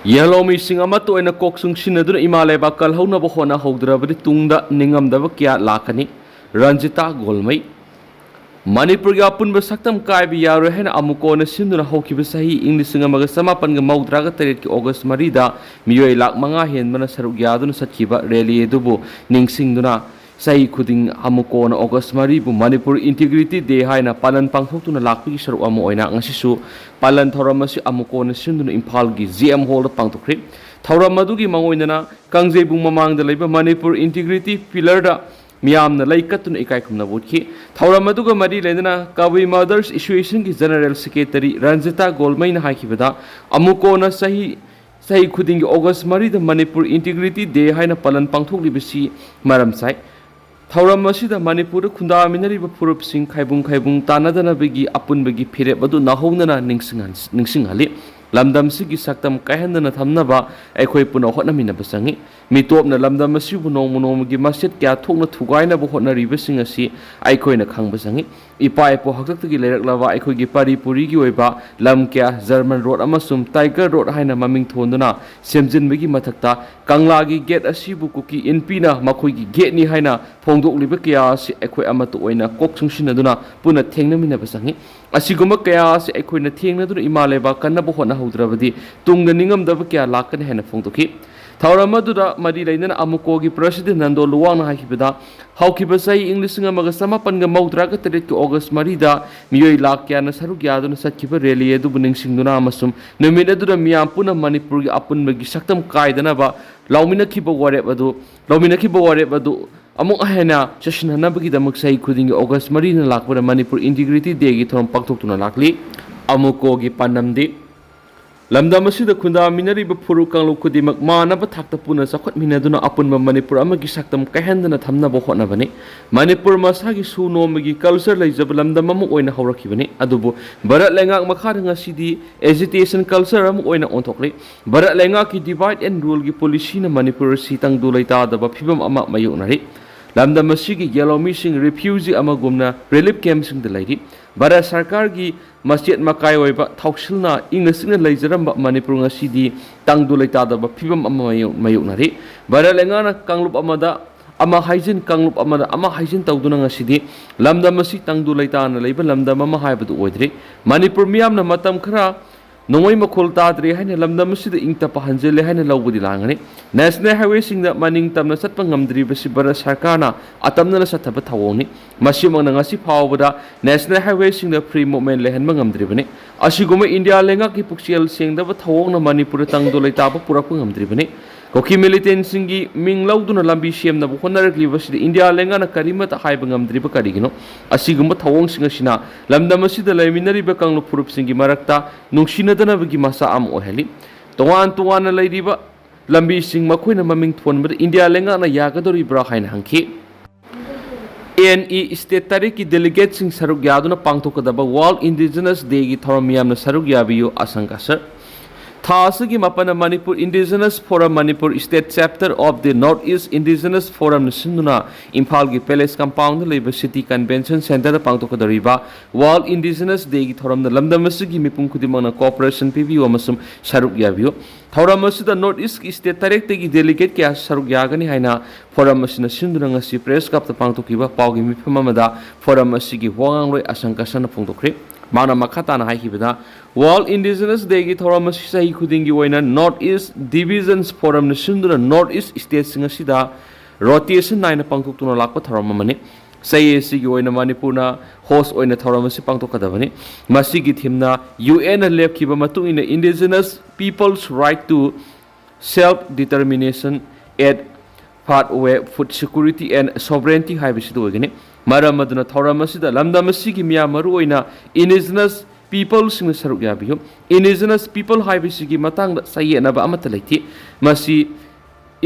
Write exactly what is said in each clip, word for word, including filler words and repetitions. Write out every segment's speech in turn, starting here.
ꯌꯦꯜꯍꯧꯃꯤꯁꯤꯡ ꯑꯃꯠꯇ ꯑꯣꯏꯅ ꯀꯣꯛ ꯆꯨꯡꯁꯤꯟꯅꯗꯨꯅ ꯏꯃꯥ ꯂꯩꯕꯥꯛ ꯀꯜꯍꯧꯅꯕ ꯍꯣꯠꯅꯍꯧꯗ꯭ꯔꯕꯗꯤ ꯇꯨꯡꯗ ꯅꯤꯡꯉꯝꯗꯕ ꯀꯌꯥ ꯂꯥꯛꯀꯅꯤ꯫ ꯔꯟꯖꯤꯇꯥ ꯒꯣꯜꯃꯩ꯫ ꯃꯅꯤꯄꯨꯔꯒꯤ ꯑꯄꯨꯟꯕ ꯁꯛꯇꯝ ꯀꯥꯏꯕ ꯌꯥꯔꯣꯏ ꯍꯥꯏꯅ ꯑꯃꯨꯀꯣꯟꯅ ꯁꯤꯟꯗꯨꯅ ꯍꯧꯈꯤꯕ ꯆꯍꯤ ꯏꯪ ꯂꯤꯁꯤꯡ ꯑꯃꯒ ꯆꯃꯥꯄꯟꯒ ꯃꯧꯗ꯭ꯔꯥꯒ ꯇꯔꯦꯠꯀꯤ ꯑꯣꯒꯁ ꯃꯔꯤꯗ ꯃꯤꯑꯣꯏ ꯂꯥꯈ ꯃꯉꯥ ꯍꯦꯟꯕꯅ ꯁꯔꯨꯛ ꯌꯥꯗꯨꯅ ꯆꯠꯈꯤꯕ ꯔꯦꯂꯤ ꯑꯗꯨꯕꯨ ꯅꯤꯡꯁꯤꯡꯗꯨꯅ ꯆꯍꯤ ꯈꯨꯗꯤꯡ ꯑꯃꯨꯀꯣꯟꯅ ꯑꯣꯒꯁ ꯃꯔꯤꯕꯨ ꯃꯅꯤꯄꯨꯔ ꯏꯟꯇꯤꯒ꯭ꯔꯤꯇꯤ ꯗꯦ ꯍꯥꯏꯅ ꯄꯥꯂꯟ ꯄꯥꯡꯊꯣꯛꯇꯨꯅ ꯂꯥꯛꯄꯒꯤ ꯁꯔꯨꯛ ꯑꯃ ꯑꯣꯏꯅ ꯉꯁꯤꯁꯨ ꯄꯥꯂꯟ ꯊꯧꯔꯝ ꯑꯁꯤ ꯑꯃꯨꯀꯣꯟꯅ ꯁꯤꯟꯗꯨꯅ ꯏꯝꯐꯥꯜꯒꯤ ꯖꯤ ꯑꯦꯝ ꯍꯣꯜꯗ ꯄꯥꯡꯊꯣꯛꯈ꯭ꯔꯤ꯫ ꯊꯧꯔꯝ ꯑꯗꯨꯒꯤ ꯃꯥꯡꯑꯣꯏꯅꯅ ꯀꯥꯡꯖꯩꯕꯨꯡ ꯃꯃꯥꯡꯗ ꯂꯩꯕ ꯃꯅꯤꯄꯨꯔ ꯏꯟꯇꯤꯒ꯭ꯔꯤꯇꯤ ꯄꯤꯂꯔꯗ ꯃꯤꯌꯥꯝꯅ ꯂꯩ ꯀꯠꯇꯨꯅ ꯏꯀꯥꯏ ꯈꯨꯝꯅꯕ ꯎꯠꯈꯤ꯫ ꯊꯧꯔꯝ ꯑꯗꯨꯒ ꯃꯔꯤ ꯂꯩꯅꯅ ꯀꯕꯨꯏ ꯃꯗꯔꯁ ꯑꯦꯁꯣꯁꯤꯌꯦꯁꯟꯒꯤ ꯖꯦꯅꯔꯦꯜ ꯁꯦꯀ꯭ꯔꯦꯇꯔꯤ ꯔꯟꯖꯤꯇꯥ ꯒꯣꯜꯃꯩꯅ ꯍꯥꯏꯈꯤꯕꯗ, ꯑꯃꯨꯀꯣꯟꯅ ꯆꯍꯤ, ꯆꯍꯤ ꯈꯨꯗꯤꯡꯒꯤ ꯑꯣꯒꯁ ꯃꯔꯤꯗ ꯃꯅꯤꯄꯨꯔ ꯏꯟꯇꯤꯒ꯭ꯔꯤꯇꯤ ꯗꯦ ꯍꯥꯏꯅ ꯄꯥꯂꯟ ꯄꯥꯡꯊꯣꯛꯂꯤꯕꯁꯤ ꯃꯔꯝ ꯆꯥꯏ꯫ ꯊꯧꯔꯝ ꯑꯁꯤꯗ ꯃꯅꯤꯄꯨꯔꯗ ꯈꯨꯟꯗꯥꯃꯤꯟꯅꯔꯤꯕ ꯐꯨꯔꯨꯞꯁꯤꯡ ꯈꯥꯏꯕꯨꯡ ꯈꯥꯏꯕꯨꯡ ꯇꯥꯟꯅꯗꯅꯕꯒꯤ ꯑꯄꯨꯟꯕꯒꯤ ꯐꯤꯔꯦꯞ ꯑꯗꯨ ꯅꯧꯍꯧꯅꯅ ꯅꯤꯡꯁꯤꯡꯍꯟ-, ꯅꯤꯡꯁꯤꯡꯍꯜꯂꯤ꯫ ꯂꯝꯗꯝꯁꯤꯒꯤ ꯁꯛꯇꯝ ꯀꯥꯏꯍꯟꯗꯅ ꯊꯝꯅꯕ ꯑꯩꯈꯣꯏ ꯄꯨꯟꯅ ꯍꯣꯠꯅꯃꯤꯟꯅꯕ ꯆꯪꯏ꯫ ꯃꯤꯇꯣꯞꯅ ꯂꯝꯗꯝ ꯑꯁꯤꯕꯨ ꯅꯣꯡꯃ ꯅꯣꯡꯃꯒꯤ ꯃꯆꯦꯠ ꯀꯌꯥ ꯊꯣꯛꯅ ꯊꯨꯒꯥꯏꯅꯕ ꯍꯣꯠꯅꯔꯤꯕꯁꯤꯡ ꯑꯁꯤ ꯑꯩꯈꯣꯏꯅ ꯈꯪꯕ ꯆꯪꯏ꯫ ꯏꯄꯥ ꯏꯄꯨ ꯍꯥꯛꯇꯛꯇꯒꯤ ꯂꯩꯔꯛꯂꯕ ꯑꯩꯈꯣꯏꯒꯤ ꯄꯔꯤ ꯄꯨꯔꯤꯒꯤ ꯑꯣꯏꯕ ꯂꯝ ꯀꯌꯥ ꯖꯔꯃꯟ ꯔꯣꯗ ꯑꯃꯁꯨꯡ ꯇꯥꯏꯒꯔ ꯔꯣꯗ ꯍꯥꯏꯅ ꯃꯃꯤꯡ ꯊꯣꯟꯗꯨꯅ ꯁꯦꯝꯖꯤꯟꯕꯒꯤ ꯃꯊꯛꯇ, ꯀꯪꯂꯥꯒꯤ ꯒꯦꯠ ꯑꯁꯤꯕꯨ ꯀꯨꯀꯤ ꯏꯟꯄꯤꯅ ꯃꯈꯣꯏꯒꯤ ꯒꯦꯠꯅꯤ ꯍꯥꯏꯅ ꯐꯣꯡꯗꯣꯛꯂꯤꯕ ꯀꯌꯥ ꯑꯁꯤ ꯑꯩꯈꯣꯏ ꯑꯃꯠꯇ ꯑꯣꯏꯅ ꯀꯣꯛ ꯆꯨꯡꯁꯤꯟꯅꯗꯨꯅ ꯄꯨꯟꯅ ꯊꯦꯡꯅꯃꯤꯟꯅꯕ ꯆꯪꯏ꯫ ꯑꯁꯤꯒꯨꯝꯕ ꯀꯌꯥ ꯑꯁꯤ ꯑꯩꯈꯣꯏꯅ ꯊꯦꯡꯅꯗꯨꯅ ꯏꯃꯥ ꯂꯩꯕꯥꯛ ꯀꯟꯅꯕ ꯍꯣꯠꯅꯍꯧꯗ꯭ꯔꯕꯗꯤ ꯇꯨꯡꯗ ꯅꯤꯡꯉꯝꯗꯕ ꯀꯌꯥ ꯂꯥꯛꯀꯅꯤ ꯍꯥꯏꯅ ꯐꯣꯡꯗꯣꯛꯈꯤ꯫ ꯊꯧꯔꯝ ꯑꯗꯨꯗ ꯃꯔꯤ ꯂꯩꯅꯅ ꯑꯃꯨꯀꯣꯒꯤ ꯄ꯭ꯔꯁꯤꯗꯦꯟ ꯅꯟꯗꯣ ꯂꯨꯋꯥꯡꯅ ꯍꯥꯏꯈꯤꯕꯗ, ꯍꯧꯈꯤꯕ ꯆꯍꯤ ꯏꯪ ꯂꯤꯁꯤꯡ ꯑꯃꯒ ꯆꯃꯥꯄꯟꯒ ꯃꯧꯗ꯭ꯔꯥꯒ ꯇꯔꯦꯠꯀꯤ ꯑꯣꯒꯁ ꯃꯔꯤꯗ ꯃꯤꯑꯣꯏ ꯂꯥꯈ ꯀꯌꯥꯅ ꯁꯔꯨꯛ ꯌꯥꯗꯨꯅ ꯆꯠꯈꯤꯕ ꯔꯦꯂꯤ ꯑꯗꯨꯕꯨ ꯅꯤꯡꯁꯤꯡꯗꯨꯅ ꯑꯃꯁꯨꯡ ꯅꯨꯃꯤꯠ ꯑꯗꯨꯗ ꯃꯤꯌꯥꯝ ꯄꯨꯟꯅ ꯃꯅꯤꯄꯨꯔꯒꯤ ꯑꯄꯨꯟꯕꯒꯤ ꯁꯛꯇꯝ ꯀꯥꯏꯗꯅꯕ ꯂꯧꯃꯤꯟꯅꯈꯤꯕ ꯋꯥꯔꯦꯞ ꯑꯗꯨ, ꯂꯧꯃꯤꯟꯅꯈꯤꯕ ꯋꯥꯔꯦꯞ ꯑꯗꯨ ꯑꯃꯨꯛ ꯍꯟꯅ ꯆꯠꯁꯤꯟꯅꯅꯕꯒꯤꯗꯃꯛ ꯆꯍꯤ ꯈꯨꯗꯤꯡꯒꯤ ꯑꯣꯒꯁ ꯃꯔꯤꯅ ꯂꯥꯛꯄꯗ ꯃꯅꯤꯄꯨꯔ ꯏꯟꯇꯤꯒ꯭ꯔꯤꯇꯤ ꯗꯦꯒꯤ ꯊꯧꯔꯝ ꯄꯥꯡꯊꯣꯛꯇꯨꯅ ꯂꯥꯛꯂꯤ꯫ ꯑꯃꯨꯀꯣꯒꯤ ꯄꯥꯟꯗꯝꯗꯤ ꯂꯝꯗꯝ ꯑꯁꯤꯗ ꯈꯨꯟꯗꯥꯃꯤꯟꯅꯔꯤꯕ ꯐꯨꯔꯨꯞ ꯀꯥꯡꯂꯨꯞ ꯈꯨꯗꯤꯡꯃꯛ ꯃꯥꯟꯅꯕ ꯊꯥꯛꯇ ꯄꯨꯟꯅ ꯆꯥꯎꯈꯠꯃꯤꯟꯅꯗꯨꯅ ꯑꯄꯨꯟꯕ ꯃꯅꯤꯄꯨꯔ ꯑꯃꯒꯤ ꯁꯛꯇꯝ ꯀꯥꯏꯍꯟꯗꯅ ꯊꯝꯅꯕ ꯍꯣꯠꯅꯕꯅꯤ꯫ ꯃꯅꯤꯄꯨꯔ ꯃꯁꯥꯒꯤ ꯁꯨ ꯅꯣꯝꯕꯒꯤ ꯀꯜꯆꯔ ꯂꯩꯖꯕ ꯂꯝꯗꯝ ꯑꯃ ꯑꯣꯏꯅ ꯍꯧꯔꯛꯈꯤꯕꯅꯤ, ꯑꯗꯨꯕꯨ ꯚꯥꯔꯠ ꯂꯩꯉꯥꯛ ꯃꯈꯥꯗ ꯉꯁꯤꯗꯤ ꯑꯦꯖꯤꯇꯦꯁꯟ ꯀꯜꯆꯔ ꯑꯃ ꯑꯣꯏꯅ ꯑꯣꯟꯊꯣꯛꯂꯤ꯫ ꯚꯥꯔꯠ ꯂꯩꯉꯥꯛꯀꯤ ꯗꯤꯚꯥꯏꯗ ꯑꯦꯟ ꯔꯨꯜꯒꯤ ꯄꯣꯂꯤꯁꯤꯅ ꯃꯅꯤꯄꯨꯔ ꯑꯁꯤ ꯇꯪꯗꯨ ꯂꯩꯇꯥꯗꯕ ꯐꯤꯕꯝ ꯑꯃ ꯃꯥꯌꯣꯛꯅꯔꯤ꯫ ꯂꯝꯗꯝ ꯑꯁꯤꯒꯤ ꯌꯦꯜꯍꯧꯃꯤꯁꯤꯡ ꯔꯤꯐ꯭ꯌꯨꯖꯤ ꯑꯃꯒꯨꯝꯅ ꯔꯤꯂꯤꯐ ꯀꯦꯝꯞꯁꯤꯡꯗ ꯂꯩꯔꯤ꯫ ꯚꯥꯔꯠ ꯁꯔꯀꯥꯔꯒꯤ ꯃꯆꯦꯠ ꯃꯀꯥꯏ ꯑꯣꯏꯕ ꯊꯧꯁꯤꯜꯅ ꯏꯪꯅ ꯆꯤꯛꯅ ꯂꯩꯖꯔꯝꯕ ꯃꯅꯤꯄꯨꯔ ꯉꯁꯤꯗꯤ ꯇꯪꯗꯨ ꯂꯩꯇꯥꯗꯕ ꯐꯤꯕꯝ ꯑꯃ ꯃꯥꯌꯣꯛ-, ꯃꯥꯌꯣꯛꯅꯔꯤ꯫ ꯚꯥꯔꯠ ꯂꯩꯉꯥꯛꯅ ꯀꯥꯡꯂꯨꯞ ꯑꯃꯗ ꯑꯃ ꯍꯥꯏꯖꯤꯟ, ꯀꯥꯡꯂꯨꯞ ꯑꯃꯗ ꯑꯃ ꯍꯥꯏꯖꯤꯟ ꯇꯧꯗꯨꯅ ꯉꯁꯤꯗꯤ ꯂꯝꯗꯝ ꯑꯁꯤ ꯇꯪꯗꯨ ꯂꯩꯇꯥꯅ ꯂꯩꯕ ꯂꯝꯗꯝ ꯑꯃ ꯍꯥꯏꯕꯗꯨ ꯑꯣꯏꯗ꯭ꯔꯤ꯫ ꯃꯅꯤꯄꯨꯔ ꯃꯤꯌꯥꯝꯅ ꯃꯇꯝ ꯈꯔ ꯅꯣꯡꯃꯩ ꯃꯈꯣꯜ ꯇꯥꯗ꯭ꯔꯦ ꯍꯥꯏꯅ ꯂꯝꯗꯝ ꯑꯁꯤꯗ ꯏꯪ ꯇꯞꯄ ꯍꯟꯖꯤꯜꯂꯦ ꯍꯥꯏꯅ ꯂꯧꯕꯗꯤ ꯂꯥꯡꯒꯅꯤ꯫ ꯅꯦꯁꯅꯦꯜ ꯍꯥꯏꯋꯦꯁꯤꯡꯗ ꯃꯅꯤꯡ ꯇꯝꯅ ꯆꯠꯄ ꯉꯝꯗ꯭ꯔꯤꯕꯁꯤ ꯚꯥꯔꯠ ꯁꯔꯀꯥꯔꯅ ꯑꯇꯝꯅꯅ ꯆꯠꯊꯕ ꯊꯧꯑꯣꯡꯅꯤ꯫ ꯃꯁꯤꯃꯛꯅ ꯉꯁꯤ ꯐꯥꯎꯕꯗ ꯅꯦꯁꯅꯦꯜ ꯍꯥꯏꯋꯦꯁꯤꯡꯗ ꯐ꯭ꯔꯤ ꯃꯨꯚꯃꯦꯟ ꯂꯩꯍꯟꯕ ꯉꯝꯗ꯭ꯔꯤꯕꯅꯤ꯫ ꯑꯁꯤꯒꯨꯝꯕ ꯏꯟꯗꯤꯌꯥ ꯂꯩꯉꯥꯛꯀꯤ ꯄꯨꯛꯆꯦꯜ ꯁꯦꯡꯗꯕ ꯊꯧꯑꯣꯡꯅ ꯃꯅꯤꯄꯨꯔꯗ ꯇꯪꯗꯨ ꯂꯩꯇꯥꯕ ꯄꯨꯔꯛꯄ ꯉꯝꯗ꯭ꯔꯤꯕꯅꯤ꯫ ꯀꯨꯀꯤ ꯃꯤꯂꯤꯇꯦꯟꯁꯤꯡꯒꯤ ꯃꯤꯡ ꯂꯧꯗꯨꯅ ꯂꯝꯕꯤ ꯁꯦꯝꯅꯕ ꯍꯣꯠꯅꯔꯛꯂꯤꯕꯁꯤꯗ ꯏꯟꯗꯤꯌꯥ ꯂꯩꯉꯥꯛꯅ ꯀꯔꯤꯃꯠꯇ ꯍꯥꯏꯕ ꯉꯝꯗ꯭ꯔꯤꯕ ꯀꯔꯤꯒꯤꯅꯣ? ꯑꯁꯤꯒꯨꯝꯕ ꯊꯧꯑꯣꯡꯁꯤꯡ ꯑꯁꯤꯅ ꯂꯝꯗꯝ ꯑꯁꯤꯗ ꯂꯩꯃꯤꯟꯅꯔꯤꯕ ꯀꯥꯡꯂꯨꯞ ꯐꯨꯔꯨꯞꯁꯤꯡꯒꯤ ꯃꯔꯛꯇ ꯅꯨꯡꯁꯤꯅꯗꯅꯕꯒꯤ ꯃꯆꯥꯛ ꯑꯃ ꯑꯣꯏꯍꯜꯂꯤ꯫ ꯇꯣꯉꯥꯟ ꯇꯣꯉꯥꯟꯅ ꯂꯩꯔꯤꯕ ꯂꯝꯕꯤꯁꯤꯡ ꯃꯈꯣꯏꯅ ꯃꯃꯤꯡ ꯊꯣꯟꯕꯗ ꯏꯟꯗꯤꯌꯥ ꯂꯩꯉꯥꯛꯅ ꯌꯥꯒꯗꯧꯔꯤꯕ꯭ꯔꯥ ꯍꯥꯏꯅ ꯍꯪꯈꯤ꯫ ꯑꯦꯟ ꯏ ꯁ꯭ꯇꯦꯠ ꯇꯔꯦꯠꯀꯤ ꯗꯦꯂꯤꯒꯦꯠꯁꯤꯡ ꯁꯔꯨꯛ ꯌꯥꯗꯨꯅ ꯄꯥꯡꯊꯣꯛꯀꯗꯕ ꯋꯥꯔꯜꯗ ꯏꯟꯗꯤꯖꯤꯅꯁ ꯗꯦꯒꯤ ꯊꯧꯔꯝ ꯃꯤꯌꯥꯝꯅ ꯁꯔꯨꯛ ꯌꯥꯕꯤꯌꯨ, ꯑꯁꯪ ꯑꯁꯔ꯫ ꯊꯥ ꯑꯁꯤꯒꯤ ꯃꯥꯄꯟꯗ Manipur indigenous forum, Manipur state chapter of the north east indigenous ꯐꯣꯔꯝꯅ ꯁꯤꯟꯗꯨꯅ ꯏꯝꯐꯥꯜꯒꯤ ꯄꯦꯂꯦꯁ ꯀꯝꯄꯥꯎꯟꯗ ꯂꯩꯕ ꯁꯤꯇꯤ ꯀꯟꯚꯦꯟꯁꯟ ꯁꯦꯟꯇꯔꯗ ꯄꯥꯡꯊꯣꯛꯀꯗꯧꯔꯤꯕ ꯋꯥꯔꯜꯗ ꯏꯟꯗꯤꯖꯤꯅꯁ ꯗꯦꯒꯤ ꯊꯧꯔꯝꯗ ꯂꯝꯗꯝ ꯑꯁꯤꯒꯤ ꯃꯤꯄꯨꯝ ꯈꯨꯗꯤꯡꯃꯛꯅ ꯀꯣꯑꯣꯄꯔꯦꯁꯟ ꯄꯤꯕꯤꯌꯨ ꯑꯃꯁꯨꯡ ꯁꯔꯨꯛ ꯌꯥꯕꯤꯌꯨ꯫ ꯊꯧꯔꯝ ꯑꯁꯤꯗ ꯅꯣꯔꯠ ꯏꯁꯀꯤ ꯁ꯭ꯇꯦꯠ ꯇꯔꯦꯠꯇꯒꯤ ꯗꯦꯂꯤꯒꯦꯠ ꯀꯌꯥ ꯁꯔꯨꯛ ꯌꯥꯒꯅꯤ ꯍꯥꯏꯅ ꯐꯣꯔꯝ ꯑꯁꯤꯅ ꯁꯤꯟꯗꯨꯅ ꯉꯁꯤ ꯄ꯭ꯔꯦꯁ ꯀ꯭ꯂꯕꯇ ꯄꯥꯡꯊꯣꯛꯈꯤꯕ ꯄꯥꯎꯒꯤ ꯃꯤꯐꯝ ꯑꯃꯗ ꯐꯣꯔꯝ ꯑꯁꯤꯒꯤ ꯋꯥ ꯉꯥꯡꯂꯣꯏ ꯑꯁꯪ ꯀꯁꯟꯅ ꯐꯣꯡꯗꯣꯛꯈ꯭ꯔꯦ꯫ ꯃꯥꯅ ꯃꯈꯥ ꯇꯥꯅ ꯍꯥꯏꯈꯤꯕꯗ, ꯋꯥꯔꯜꯗ ꯏꯟꯗꯤꯖꯤꯅꯁ ꯗꯦꯒꯤ ꯊꯧꯔꯝ ꯑꯁꯤ ꯆꯍꯤ ꯈꯨꯗꯤꯡꯒꯤ ꯑꯣꯏꯅ ꯅꯣꯔꯠ ꯏꯁ ꯗꯤꯚꯤꯖꯟꯁ ꯐꯣꯔꯝꯅ ꯁꯤꯟꯗꯨꯅ ꯅꯣꯔꯠ ꯏꯁ ꯁ꯭ꯇꯦꯠꯁꯤꯡ ꯑꯁꯤꯗ ꯔꯣꯇꯦꯁꯟ ꯅꯥꯏꯅ ꯄꯥꯡꯊꯣꯛꯇꯨꯅ ꯂꯥꯛꯄ ꯊꯧꯔꯝ ꯑꯃꯅꯤ꯫ ꯆꯍꯤ ꯑꯁꯤꯒꯤ ꯑꯣꯏꯅ ꯃꯅꯤꯄꯨꯔꯅ ꯍꯣꯁ ꯑꯣꯏꯅ ꯊꯧꯔꯝ ꯑꯁꯤ ꯄꯥꯡꯊꯣꯛꯀꯗꯕꯅꯤ꯫ ꯃꯁꯤꯒꯤ ꯊꯤꯝꯅ ꯌꯨ ꯑꯦꯟꯅ ꯂꯦꯞꯈꯤꯕ ꯃꯇꯨꯡ ꯏꯟꯅ Indigenous People's Right to Self Determination at Pathway, Food Security and Sovereignty ꯍꯥꯏꯕꯁꯤꯗ ꯑꯣꯏꯒꯅꯤ꯫ ꯃꯔꯝ ꯑꯗꯨꯅ ꯊꯧꯔꯝ ꯑꯁꯤꯗ ꯂꯝꯗꯝ ꯑꯁꯤꯒꯤ ꯃꯤꯌꯥꯝ, ꯃꯔꯨꯑꯣꯏꯅ ꯏꯟꯗꯤꯖꯤꯅꯁ ꯄꯤꯄꯜꯁꯤꯡꯅ ꯁꯔꯨꯛ ꯌꯥꯕꯤꯌꯨ꯫ ꯏꯟꯗꯤꯖꯤꯅꯁ ꯄꯤꯄꯜ ꯍꯥꯏꯕꯁꯤꯒꯤ ꯃꯇꯥꯡꯗ ꯆꯌꯦꯠꯅꯕ ꯑꯃꯠꯇ ꯂꯩꯇꯦ꯫ ꯃꯁꯤ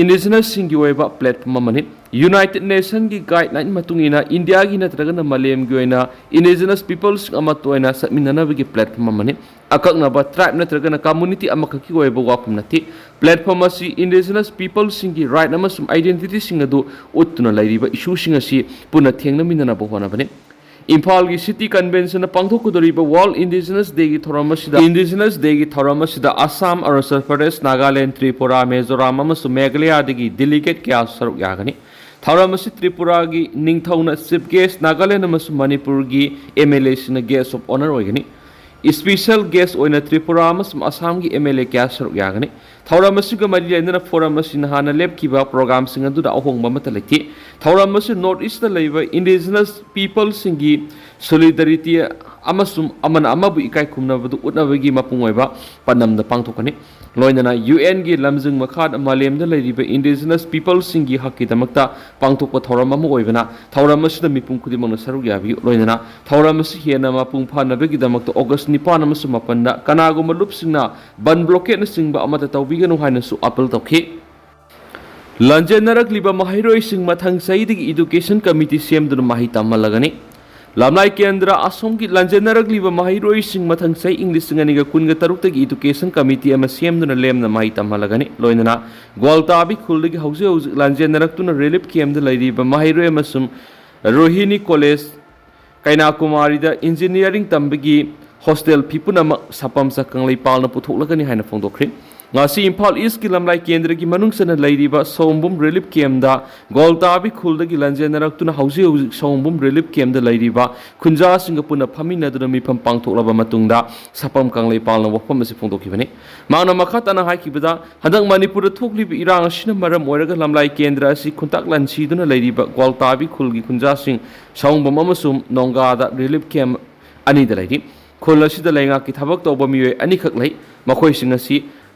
ꯏꯟꯗꯤꯖꯤꯅꯁꯁꯤꯡꯒꯤ ꯑꯣꯏꯕ ꯄ꯭ꯂꯦꯠꯐꯣꯝ ꯑꯃꯅꯤ꯫ ꯌꯨꯅꯥꯏꯇꯦꯗ ꯅꯦꯁꯟꯒꯤ ꯒꯥꯏꯗꯂꯥꯏꯟ ꯃꯇꯨꯡ ꯏꯟꯅ ꯏꯟꯗꯤꯌꯥꯒꯤ ꯅꯠꯇ꯭ꯔꯒꯅ ꯃꯥꯂꯦꯝꯒꯤ ꯑꯣꯏꯅ ꯏꯟꯗꯤꯖꯤꯅꯁ ꯄꯤꯄꯜꯁꯤꯡ ꯑꯃꯠꯇ ꯑꯣꯏꯅ ꯆꯠꯃꯤꯟꯅꯅꯕꯒꯤ ꯄ꯭ꯂꯦꯠꯐꯣꯝ ꯑꯃꯅꯤ꯫ ꯑꯀꯛꯅꯕ ꯇ꯭ꯔꯥꯏꯕ ꯅꯠꯇ꯭ꯔꯒꯅ ꯀꯝꯃꯨꯅꯤꯇꯤ ꯑꯃꯈꯛꯀꯤ ꯑꯣꯏꯕ ꯋꯥꯐꯝ ꯅꯠꯇꯦ꯫ ꯄ꯭ꯂꯦꯠꯐꯣꯝ ꯑꯁꯤ ꯏꯟꯗꯤꯖꯤꯅꯁ ꯄꯤꯄꯜꯁꯤꯡꯒꯤ ꯔꯥꯏꯠ ꯑꯃꯁꯨꯡ ꯑꯥꯏꯗꯦꯟꯇꯤꯇꯤꯁꯤꯡ ꯑꯗꯨ ꯎꯠꯇꯨꯅ ꯂꯩꯔꯤꯕ ꯏꯁꯨꯁꯤꯡ ꯑꯁꯤ ꯄꯨꯟꯅ ꯊꯦꯡꯅꯃꯤꯟꯅꯅꯕ ꯍꯣꯠꯅꯕꯅꯤ꯫ ꯏꯝꯐꯥꯜꯒꯤ ꯁꯤꯇꯤ ꯀꯟꯚꯦꯟꯁꯟꯅ ꯄꯥꯡꯊꯣꯛꯀꯗꯧꯔꯤꯕ ꯋꯥꯔꯜꯗ ꯏꯟꯗꯤꯖꯤꯅꯁ ꯗꯦꯒꯤ ꯊꯧꯔꯝ ꯑꯁꯤꯗ, ꯏꯟꯗꯤꯖꯤꯅꯁ ꯗꯦꯒꯤ ꯊꯧꯔꯝ ꯑꯁꯤꯗ ꯑꯁꯥꯝ, ꯑꯔꯨꯅꯥꯆꯜ ꯄ꯭ꯔꯗꯦꯁ, ꯅꯥꯒꯥꯂꯦꯟ, ꯇ꯭ꯔꯤꯄꯨꯔꯥ, ꯃꯤꯖꯣꯔꯥꯝ ꯑꯃꯁꯨꯡ ꯃꯦꯘꯥꯂꯌꯥꯗꯒꯤ ꯗꯦꯂꯤꯒꯦꯠ ꯀꯌꯥ ꯁꯔꯨꯛ ꯌꯥꯒꯅꯤ꯫ ꯊꯧꯔꯝ ꯑꯁꯤ ꯇ꯭ꯔꯤꯄꯨꯔꯥꯒꯤ ꯅꯤꯡꯊꯧꯅ ꯆꯤꯐ ꯒꯦꯁ꯭ꯠ, ꯅꯥꯒꯥꯂꯦꯟ ꯑꯃꯁꯨꯡ ꯃꯅꯤꯄꯨꯔꯒꯤ ꯑꯦꯝ ꯑꯦꯜ ꯑꯦꯁꯤꯡꯅ ꯒꯦꯁ꯭ꯠ ꯑꯣꯐ ꯑꯣꯅꯔ ꯑꯣꯏꯒꯅꯤ꯫ ꯏꯁꯄꯤꯁꯦꯜ ꯒꯦꯁ꯭ꯠ ꯑꯣꯏꯅ ꯇ꯭ꯔꯤꯄꯨꯔꯥ ꯑꯃꯁꯨꯡ ꯑꯁꯥꯝꯒꯤ ꯑꯦꯝ ꯑꯦꯜ ꯑꯦ ꯀꯌꯥ ꯁꯔꯨꯛ ꯌꯥꯒꯅꯤ꯫ ꯊꯧꯔꯝ ꯑꯁꯤꯒ ꯃꯔꯤ ꯂꯩꯅꯅ ꯐꯣꯔꯝ ꯑꯁꯤꯅ ꯍꯥꯟꯅ ꯂꯦꯞꯈꯤꯕ ꯄ꯭ꯔꯣꯒ꯭ꯔꯥꯝꯁꯤꯡ ꯑꯗꯨꯗ ꯑꯍꯣꯡꯕ ꯑꯃꯠꯇ ꯂꯩꯇꯦ꯫ ꯊꯧꯔꯝ ꯑꯁꯤ ꯅꯣꯔꯠ ꯏꯁꯇ ꯂꯩꯕ ꯏꯟꯗꯤꯖꯤꯅꯁ ꯄꯤꯄꯜꯁꯤꯡꯒꯤ ꯁꯣꯂꯤꯗꯥꯔꯤꯇꯤ ꯑꯃꯁꯨꯡ ꯑꯃꯅ ꯑꯃꯕꯨ ꯏꯀꯥꯏ ꯈꯨꯝꯅꯕꯗꯨ ꯎꯠꯅꯕꯒꯤ ꯃꯄꯨꯡ ꯑꯣꯏꯕ ꯄꯥꯟꯗꯝꯗ ꯄꯥꯡꯊꯣꯛꯀꯅꯤ꯫ ꯂꯣꯏꯅꯅ ꯌꯨ ꯑꯦꯟꯒꯤ ꯂꯝꯖꯤꯡ ꯃꯈꯥꯗ ꯃꯥꯂꯦꯝꯗ ꯂꯩꯔꯤꯕ ꯏꯟꯗꯤꯖꯤꯅꯁ ꯄꯤꯄꯜꯁꯤꯡꯒꯤ ꯍꯛꯀꯤꯗꯃꯛꯇ ꯄꯥꯡꯊꯣꯛꯄ ꯊꯧꯔꯝ ꯑꯃ ꯑꯣꯏꯕꯅ, ꯊꯧꯔꯝ ꯑꯁꯤꯗ ꯃꯤꯄꯨꯝ ꯈꯨꯗꯤꯡꯃꯛꯅ ꯁꯔꯨꯛ ꯌꯥꯕꯤꯌꯨ꯫ ꯂꯣꯏꯅꯅ ꯊꯧꯔꯝ ꯑꯁꯤ ꯍꯦꯟꯅ ꯃꯄꯨꯡ ꯐꯥꯅꯕꯒꯤꯗꯃꯛꯇ ꯑꯣꯒꯁ꯭ꯠ ꯅꯤꯄꯥꯟ ꯑꯃꯁꯨꯡ ꯃꯥꯄꯟꯗ ꯀꯅꯥꯒꯨꯝꯕ ꯂꯨꯞꯁꯤꯡꯅ ꯕꯟ ꯕ꯭ꯂꯣꯀꯦꯠꯅꯆꯤꯡꯕ ꯑꯃꯠꯇ ꯇꯧꯕꯤꯒꯅꯨ ꯍꯥꯏꯅꯁꯨ ꯑꯥꯄꯤꯜ ꯇꯧꯈꯤ꯫ ꯂꯟꯖꯦꯟꯅꯔꯛꯂꯤꯕ ꯃꯍꯩꯔꯣꯏꯁꯤꯡ ꯃꯊꯪ ꯆꯍꯤꯗꯒꯤ ꯏꯗꯨꯀꯦꯁꯟ ꯀꯃꯤꯇꯤ ꯁꯦꯝꯗꯨꯅ ꯃꯍꯩ ꯇꯝꯍꯜꯂꯒꯅꯤ꯫ ꯂꯝꯂꯥꯏ ꯀꯦꯟꯗ꯭ꯔ ꯑꯁꯣꯝꯒꯤ ꯂꯟꯖꯦꯟꯅꯔꯛꯂꯤꯕ ꯃꯍꯩꯔꯣꯏꯁꯤꯡ ꯃꯊꯪ ꯆꯍꯤ ꯏꯪ ꯂꯤꯁꯤꯡ ꯑꯅꯤꯒ ꯀꯨꯟꯒ ꯇꯔꯨꯛꯇꯒꯤ ꯏꯗꯨꯀꯦꯁꯟ ꯀꯃꯤꯇꯤ ꯑꯃ ꯁꯦꯝꯗꯨꯅ ꯂꯦꯝꯅ ꯃꯍꯩ ꯇꯝꯍꯜꯂꯒꯅꯤ꯫ ꯂꯣꯏꯅꯅ ꯒ꯭ꯋꯥꯜꯇꯥꯕꯤ ꯈꯨꯜꯗꯒꯤ ꯍꯧꯖꯤꯛ ꯍꯧꯖꯤꯛ ꯂꯟꯖꯦꯟꯅꯔꯛꯇꯨꯅ ꯔꯤꯂꯤꯐ ꯀꯦꯝꯗ ꯂꯩꯔꯤꯕ ꯃꯍꯩꯔꯣꯏ ꯑꯃꯁꯨꯡ ꯔꯣꯍꯤꯅꯤ ꯀꯣꯂꯦꯖ ꯀꯩꯅꯥꯀꯨꯃꯥꯔꯤꯗ ꯏꯟꯖꯤꯅꯤꯌꯥꯔꯤꯡ ꯇꯝꯕꯒꯤ ꯍꯣꯁꯇꯦꯜ ꯐꯤ ꯄꯨꯝꯅꯃꯛ ꯁꯥꯄꯝ ꯀꯪꯂꯩꯄꯥꯜꯅ ꯄꯨꯊꯣꯛꯂꯒꯅꯤ ꯍꯥꯏꯅ ꯐꯣꯡꯗꯣꯛꯈ꯭ꯔꯤ꯫ ꯉꯁꯤ ꯏꯝꯐꯥꯜ ꯏꯁꯀꯤ ꯂꯝꯂꯥꯏ ꯀꯦꯟꯗ꯭ꯔꯒꯤ ꯃꯅꯨꯡ ꯆꯟꯅ ꯂꯩꯔꯤꯕ ꯁꯑꯣꯝꯕꯨꯝ ꯔꯤꯂꯤꯐ ꯀꯦꯝꯗ ꯒ꯭ꯋꯥꯜꯇꯥꯕꯤ ꯈꯨꯜꯗꯒꯤ ꯂꯟꯖꯦꯟꯅꯔꯛꯇꯨꯅ ꯍꯧꯖꯤꯛ ꯍꯧꯖꯤꯛ ꯁꯑꯣꯝꯕꯨꯝ ꯔꯤꯂꯤꯐ ꯀꯦꯝꯗ ꯂꯩꯔꯤꯕ ꯈꯨꯟꯖꯥꯁꯤꯡꯒ ꯄꯨꯟꯅ ꯐꯝꯃꯤꯟꯅꯗꯨꯅ ꯃꯤꯐꯝ ꯄꯥꯡꯊꯣꯛꯂꯕ ꯃꯇꯨꯡꯗ ꯁꯥꯄꯝ ꯀꯪꯂꯩꯄꯥꯜꯅ ꯋꯥꯐꯝ ꯑꯁꯤ ꯐꯣꯡꯗꯣꯛꯈꯤꯕꯅꯤ꯫ ꯃꯍꯥꯛꯅ ꯃꯈꯥ ꯇꯥꯅ ꯍꯥꯏꯈꯤꯕꯗ, ꯍꯟꯗꯛ ꯃꯅꯤꯄꯨꯔꯗ ꯊꯣꯛꯂꯤꯕ ꯏꯔꯥꯡ ꯑꯁꯤꯅ ꯃꯔꯝ ꯑꯣꯏꯔꯒ ꯂꯝꯂꯥꯏ ꯀꯦꯟꯗ꯭ꯔ ꯑꯁꯤ ꯈꯨꯟꯇꯥꯛ ꯂꯥꯟꯁꯤꯗꯨꯅ ꯂꯩꯔꯤꯕ ꯒ꯭ꯋꯥꯜꯇꯥꯕꯤ ꯈꯨꯜꯒꯤ ꯈꯨꯟꯖꯥꯁꯤꯡ ꯁꯑꯣꯝꯕꯨꯝ ꯑꯃꯁꯨꯡ ꯅꯣꯡꯒꯥꯗ ꯔꯤꯂꯤꯐ ꯀꯦꯝ ꯑꯅꯤꯗ ꯂꯩꯔꯤ꯫ ꯈꯨꯜ ꯑꯁꯤꯗ ꯂꯩꯉꯥꯛꯀꯤ ꯊꯕꯛ ꯇꯧꯕ ꯃꯤꯑꯣꯏ ꯑꯅꯤꯈꯛ ꯂꯩ꯫ ꯃꯈꯣꯏꯁꯤꯡ ꯑꯁꯤ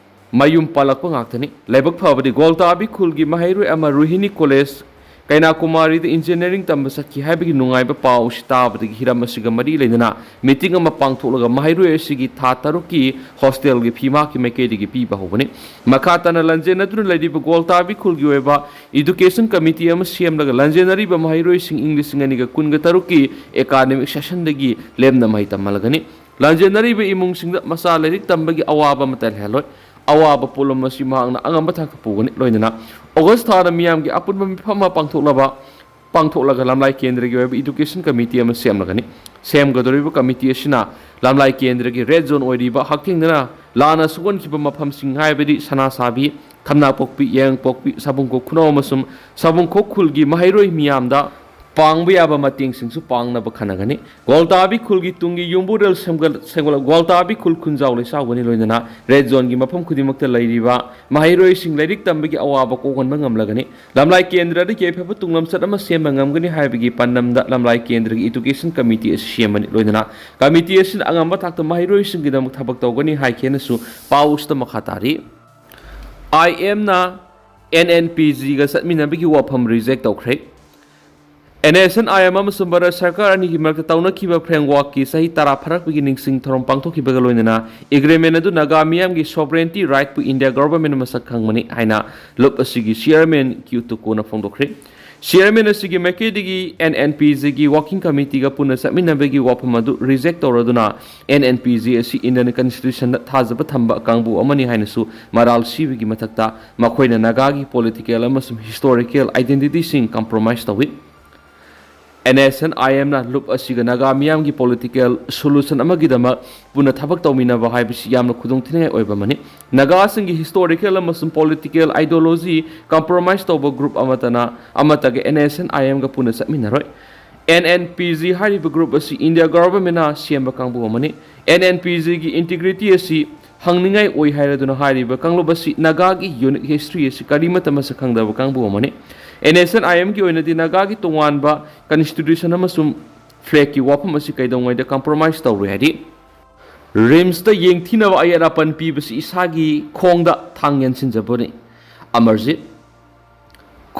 ꯃꯌꯨꯝ ꯄꯥꯜꯂꯛꯄ ꯉꯥꯛꯇꯅꯤ꯫ ꯂꯥꯏꯕꯛ ꯐꯕꯗꯤ ꯒ꯭ꯋꯥꯜꯇꯥꯕꯤ ꯈꯨꯜꯒꯤ ꯃꯍꯩꯔꯣꯏ ꯑꯃ ꯔꯣꯍꯤꯅꯤ ꯀꯣꯂꯦꯖ ꯀꯩꯅꯥꯀꯨꯃꯥꯔꯤꯗ ꯏꯟꯖꯤꯅꯤꯌꯥꯔꯤꯡ ꯇꯝꯕ ꯆꯠꯈꯤ ꯍꯥꯏꯕꯒꯤ ꯅꯨꯡꯉꯥꯏꯕ ꯄꯥꯎ ꯑꯁꯤ ꯇꯥꯕꯗꯒꯤ ꯍꯤꯔꯝ ꯑꯁꯤꯒ ꯃꯔꯤ ꯂꯩꯅꯅ ꯃꯤꯇꯤꯡ ꯑꯃ ꯄꯥꯡꯊꯣꯛꯂꯒ ꯃꯍꯩꯔꯣꯏ ꯑꯁꯤꯒꯤ ꯊꯥ ꯇꯔꯨꯛꯀꯤ ꯍꯣꯁꯇꯦꯜꯒꯤ ꯐꯤ ꯃꯍꯥꯛꯀꯤ ꯃꯥꯏꯀꯩꯗꯒꯤ ꯄꯤꯕ ꯍꯧꯕꯅꯤ꯫ ꯃꯈꯥ ꯇꯥꯅ ꯂꯥꯟꯖꯦꯟꯅꯗꯨꯅ ꯂꯩꯔꯤꯕ ꯒꯣꯜꯇꯥꯕꯤ ꯈꯨꯜꯒꯤ ꯑꯣꯏꯕ ꯏꯗꯨꯀꯦꯁꯟ ꯀꯃꯤꯇꯤ ꯑꯃ ꯁꯦꯝꯂꯒ ꯂꯥꯟꯖꯦꯟꯅꯔꯤꯕ ꯃꯍꯩꯔꯣꯏꯁꯤꯡ ꯏꯪ ꯂꯤꯁꯤꯡ ꯑꯅꯤꯒ ꯀꯨꯟꯒ ꯇꯔꯨꯛꯀꯤ ꯑꯦꯀꯥꯗꯃꯤꯛ ꯁꯦꯁꯟꯗꯒꯤ ꯂꯦꯞꯅ ꯃꯍꯩ ꯇꯝꯍꯜꯂꯒꯅꯤ꯫ ꯂꯥꯟꯖꯦꯟꯅꯔꯤꯕ ꯏꯃꯨꯡꯁꯤꯡꯗ ꯃꯆꯥ ꯂꯥꯏꯔꯤꯛ ꯇꯝꯕꯒꯤ ꯑꯋꯥꯕ ꯑꯃꯠꯇ ꯂꯩꯍꯜꯂꯣꯏ꯫ ꯑꯋꯥꯕ ꯄꯣꯠꯂꯨꯝ ꯑꯁꯤ ꯃꯍꯥꯛꯅ ꯑꯉꯝꯕ ꯊꯥꯛꯇ ꯄꯨꯒꯅꯤ꯫ ꯂꯣꯏꯅꯅ ꯑꯣꯒꯁ ꯊꯥꯗ ꯃꯤꯌꯥꯝꯒꯤ ꯑꯄꯨꯟꯕ ꯃꯤꯐꯝ ꯑꯃ ꯄꯥꯡꯊꯣꯛꯂꯕ ꯄꯥꯡꯊꯣꯛꯂꯒ ꯂꯝꯂꯥꯏ ꯀꯦꯟꯗ꯭ꯔꯒꯤ ꯑꯣꯏꯕ ꯏꯗꯨꯀꯦꯁꯟ ꯀꯃꯤꯇꯤ ꯑꯃ ꯁꯦꯝꯂꯒꯅꯤ꯫ ꯁꯦꯝꯒꯗꯧꯔꯤꯕ ꯀꯃꯤꯇꯤ ꯑꯁꯤꯅ ꯂꯝꯂꯥꯏ ꯀꯦꯟꯗ꯭ꯔꯒꯤ ꯔꯦꯗ ꯖꯣꯟ ꯑꯣꯏꯔꯤꯕ ꯍꯛꯊꯦꯡꯅꯅ ꯂꯥꯟꯅ ꯁꯣꯛꯍꯟꯈꯤꯕ ꯃꯐꯝꯁꯤꯡ ꯍꯥꯏꯕꯗꯤ ꯁꯅꯥꯁꯥꯕꯤ, ꯈꯝꯅꯥꯄꯣꯛꯄꯤ, ꯌꯥꯏꯉꯪꯄꯣꯛꯄꯤ, ꯁꯥꯕꯨꯡꯈꯣꯛ ꯈꯨꯅꯧ ꯑꯃꯁꯨꯡ ꯁꯥꯕꯨꯡꯈꯣꯛ ꯈꯨꯜꯒꯤ ꯃꯍꯩꯔꯣꯏ ꯃꯤꯌꯥꯝꯗ ꯄꯥꯡꯕ ꯌꯥꯕ ꯃꯇꯦꯡꯁꯤꯡꯁꯨ ꯄꯥꯡꯅꯕ ꯈꯟꯅꯒꯅꯤ꯫ ꯒꯣꯜꯇꯥꯕꯤ ꯈꯨꯜꯒꯤ ꯇꯨꯡꯒꯤ ꯌꯨꯝꯕꯨꯔꯦꯜ ꯁꯦꯝꯒꯠ-, ꯁꯦꯝꯒꯠꯂ-, ꯒꯣꯜꯇꯥꯕꯤ ꯈꯨꯜ ꯈꯨꯟꯖꯥꯎ ꯂꯩꯁꯥꯎꯒꯅꯤ꯫ ꯂꯣꯏꯅꯅ ꯔꯦꯗ ꯖꯣꯟꯒꯤ ꯃꯐꯝ ꯈꯨꯗꯤꯡꯃꯛꯇ ꯂꯩꯔꯤꯕ ꯃꯍꯩꯔꯣꯏꯁꯤꯡ ꯂꯥꯏꯔꯤꯛ ꯇꯝꯕꯒꯤ ꯑꯋꯥꯕ ꯀꯣꯛꯍꯟꯕ ꯉꯝꯂꯒꯅꯤ꯫ ꯂꯝꯂꯥꯏ ꯀꯦꯟꯗ꯭ꯔꯗ ꯌꯥꯏꯐꯕ ꯇꯨꯡꯂꯝꯆꯠ ꯑꯃ ꯁꯦꯝꯕ ꯉꯝꯒꯅꯤ ꯍꯥꯏꯕꯒꯤ ꯄꯥꯟꯗꯝꯗ ꯂꯝꯂꯥꯏ ꯀꯦꯟꯗ꯭ꯔꯒꯤ ꯏꯗꯨꯀꯦꯁꯟ ꯀꯃꯤꯇꯤ ꯑꯁꯤ ꯁꯦꯝꯕꯅꯤ꯫ ꯂꯣꯏꯅꯅ ꯀꯃꯤꯇꯤ ꯑꯁꯤꯅ ꯑꯉꯝꯕ ꯊꯥꯛꯇ ꯃꯍꯩꯔꯣꯏꯁꯤꯡꯒꯤꯗꯃꯛ ꯊꯕꯛ ꯇꯧꯒꯅꯤ ꯍꯥꯏꯈꯤ ꯍꯥꯏꯅꯁꯨ ꯄꯥꯎ ꯑꯁꯤꯗ ꯃꯈꯥ ꯇꯥꯔꯤ꯫ ꯑꯥꯏ ꯑꯦꯝꯅ ꯑꯦꯟ ꯑꯦꯟ ꯄꯤ ꯖꯤꯒ ꯆꯠꯃꯤꯟꯅꯕꯒꯤ ꯋꯥꯐꯝ ꯔꯤꯖꯦꯛ ꯇꯧꯈ꯭ꯔꯦ꯫ N S N I M ꯑꯃꯁꯨꯡ ꯚꯥꯔꯠ ꯁꯔꯀꯥꯔ ꯑꯅꯤꯒꯤ ꯃꯔꯛꯇ ꯇꯧꯅꯈꯤꯕ ꯐ꯭ꯔꯦꯝꯋꯥꯔꯛꯀꯤ ꯆꯍꯤ ꯇꯔꯥ ꯐꯥꯔꯛꯄꯒꯤ ꯅꯤꯡꯁꯤꯡ ꯊꯧꯔꯝ ꯄꯥꯡꯊꯣꯛꯈꯤꯕꯒ ꯂꯣꯏꯅꯅ ꯑꯦꯒ꯭ꯔꯤꯃꯦꯟ ꯑꯗꯨ ꯅꯥꯒꯥ ꯃꯤꯌꯥꯝꯒꯤ ꯁꯣꯚꯔꯦꯟꯇꯤ ꯔꯥꯏꯠꯄꯨ ꯏꯟꯗꯤꯌꯥ ꯒꯚꯔꯟꯃꯦꯟꯠꯅ ꯃꯁꯛ ꯈꯪꯕꯅꯤ ꯍꯥꯏꯅ ꯂꯨꯞ ꯑꯁꯤꯒꯤ ꯆꯤꯌꯔꯃꯦꯟ ꯀ꯭ꯌꯨ ꯇꯨꯀꯣꯅ ꯐꯣꯡꯗꯣꯛꯈ꯭ꯔꯦ꯫ ꯆꯤꯌꯔꯃꯦꯟ ꯑꯁꯤꯒꯤ ꯃꯥꯏꯀꯩꯗꯒꯤ ꯑꯦꯟ ꯑꯦꯟ ꯄꯤ ꯖꯤꯒꯤ ꯋꯥꯔꯀꯤꯡ ꯀꯃꯤꯇꯤꯒ ꯄꯨꯟꯅ ꯆꯠꯃꯤꯟꯅꯕꯒꯤ ꯋꯥꯐꯝ ꯑꯗꯨ ꯔꯤꯖꯦꯛ ꯇꯧꯔꯗꯨꯅ ꯑꯦꯟ ꯑꯦꯟ ꯄꯤ ꯖꯤ ꯑꯁꯤ ꯏꯟꯗꯤꯌꯟ ꯀꯟꯁꯇꯤꯇ꯭ꯌꯨꯁꯟꯗ ꯊꯥꯖꯕ ꯊꯝꯕ ꯀꯥꯡꯕꯨ ꯑꯃꯅꯤ ꯍꯥꯏꯅꯁꯨ ꯃꯔꯥꯜ ꯁꯤꯕꯒꯤ ꯃꯊꯛꯇ ꯃꯈꯣꯏꯅ ꯅꯥꯒꯥꯒꯤ ꯄꯣꯂꯤꯇꯤꯀꯦꯜ ꯑꯃꯁꯨꯡ ꯍꯤꯁꯇꯣꯔꯤꯀꯦꯜ ꯑꯥꯏꯗꯦꯟꯇꯤꯇꯤꯁꯤꯡ ꯀꯝꯄ꯭ꯔꯣꯃꯥꯏꯖ ꯇꯧꯏ꯫ ꯑꯦꯟ ꯑꯦꯁ ꯑꯦꯟ ꯑꯥꯏ ꯑꯦꯝꯅ ꯂꯨꯞ ꯑꯁꯤꯒ ꯅꯥꯒꯥ ꯃꯤꯌꯥꯝꯒꯤ ꯄꯣꯂꯤꯇꯤꯀꯦꯜ ꯁꯣꯂꯨꯁꯟ ꯑꯃꯒꯤꯗꯃꯛ ꯄꯨꯟꯅ ꯊꯕꯛ ꯇꯧꯃꯤꯟꯅꯕ ꯍꯥꯏꯕꯁꯤ ꯌꯥꯝꯅ ꯈꯨꯗꯣꯡꯊꯤꯅꯤꯡꯉꯥꯏ ꯑꯣꯏꯕ ꯑꯃꯅꯤ꯫ ꯅꯥꯒꯥꯁꯤꯡꯒꯤ ꯍꯤꯁꯇꯣꯔꯤꯀꯦꯜ ꯑꯃꯁꯨꯡ ꯄꯣꯂꯤꯇꯤꯀꯦꯜ ꯑꯥꯏꯗꯤꯌꯣꯂꯣꯖꯤ ꯀꯝꯄ꯭ꯔꯣꯃꯥꯏꯖ ꯇꯧꯕ ꯒ꯭ꯔꯨꯞ ꯑꯃꯠꯇꯅ, ꯑꯃꯠꯇꯒ ꯑꯦꯟ ꯑꯦꯁ ꯑꯦꯟ ꯑꯥꯏ ꯑꯦꯝꯒ ꯄꯨꯟꯅ ꯆꯠꯃꯤꯟꯅꯔꯣꯏ꯫ ꯑꯦꯟ ꯑꯦꯟ ꯄꯤ ꯖꯤ ꯍꯥꯏꯔꯤꯕ ꯒ꯭ꯔꯨꯞ ꯑꯁꯤ ꯏꯟꯗꯤꯌꯥ ꯒꯚꯔꯟꯃꯦꯟꯠꯅ ꯁꯦꯝꯕ ꯀꯥꯡꯕꯨ ꯑꯃꯅꯤ꯫ ꯑꯦꯟ ꯑꯦꯟ ꯄꯤ ꯖꯤꯒꯤ ꯏꯟꯇꯤꯒ꯭ꯔꯤꯇꯤ ꯑꯁꯤ ꯍꯪꯅꯤꯡꯉꯥꯏ ꯑꯣꯏ ꯍꯥꯏꯔꯗꯨꯅ ꯍꯥꯏꯔꯤꯕ ꯀꯥꯡꯂꯨꯞ ꯑꯁꯤ ꯅꯥꯒꯥꯒꯤ ꯌꯨꯅꯤꯛ ꯍꯤꯁꯇ꯭ꯔꯤ ꯑꯁꯤ ꯀꯔꯤꯃꯠꯇ ꯃꯁꯛ ꯈꯪꯗꯕ ꯀꯥꯡꯕꯨ ꯑꯃꯅꯤ꯫ ꯑꯦꯟ ꯑꯦꯁ ꯑꯦꯟ ꯑꯥꯏ ꯑꯦꯝꯒꯤ ꯑꯣꯏꯅꯗꯤ ꯅꯥꯒꯥꯒꯤ ꯇꯣꯉꯥꯟꯕ ꯀꯟꯁꯇꯤꯇ꯭ꯌꯨꯁꯟ ꯑꯃꯁꯨꯡ ꯐ꯭ꯂꯦꯒꯀꯤ ꯋꯥꯐꯝ ꯑꯁꯤ ꯀꯩꯗꯧꯉꯩꯗ ꯀꯝꯄ꯭ꯔꯣꯃꯥꯏꯖ ꯇꯧꯔꯣꯏ ꯍꯥꯏꯔꯤ꯫ ꯔꯤꯝꯁꯇ ꯌꯦꯡꯊꯤꯅꯕ ꯑꯌꯦꯠ ꯑꯄꯟ ꯄꯤꯕꯁꯤ ꯏꯁꯥꯒꯤ ꯈꯣꯡꯗ ꯊꯥꯡ ꯌꯥꯟꯁꯤꯟꯖꯕꯅꯤ꯫ ꯑꯃꯔꯖꯤꯠ꯫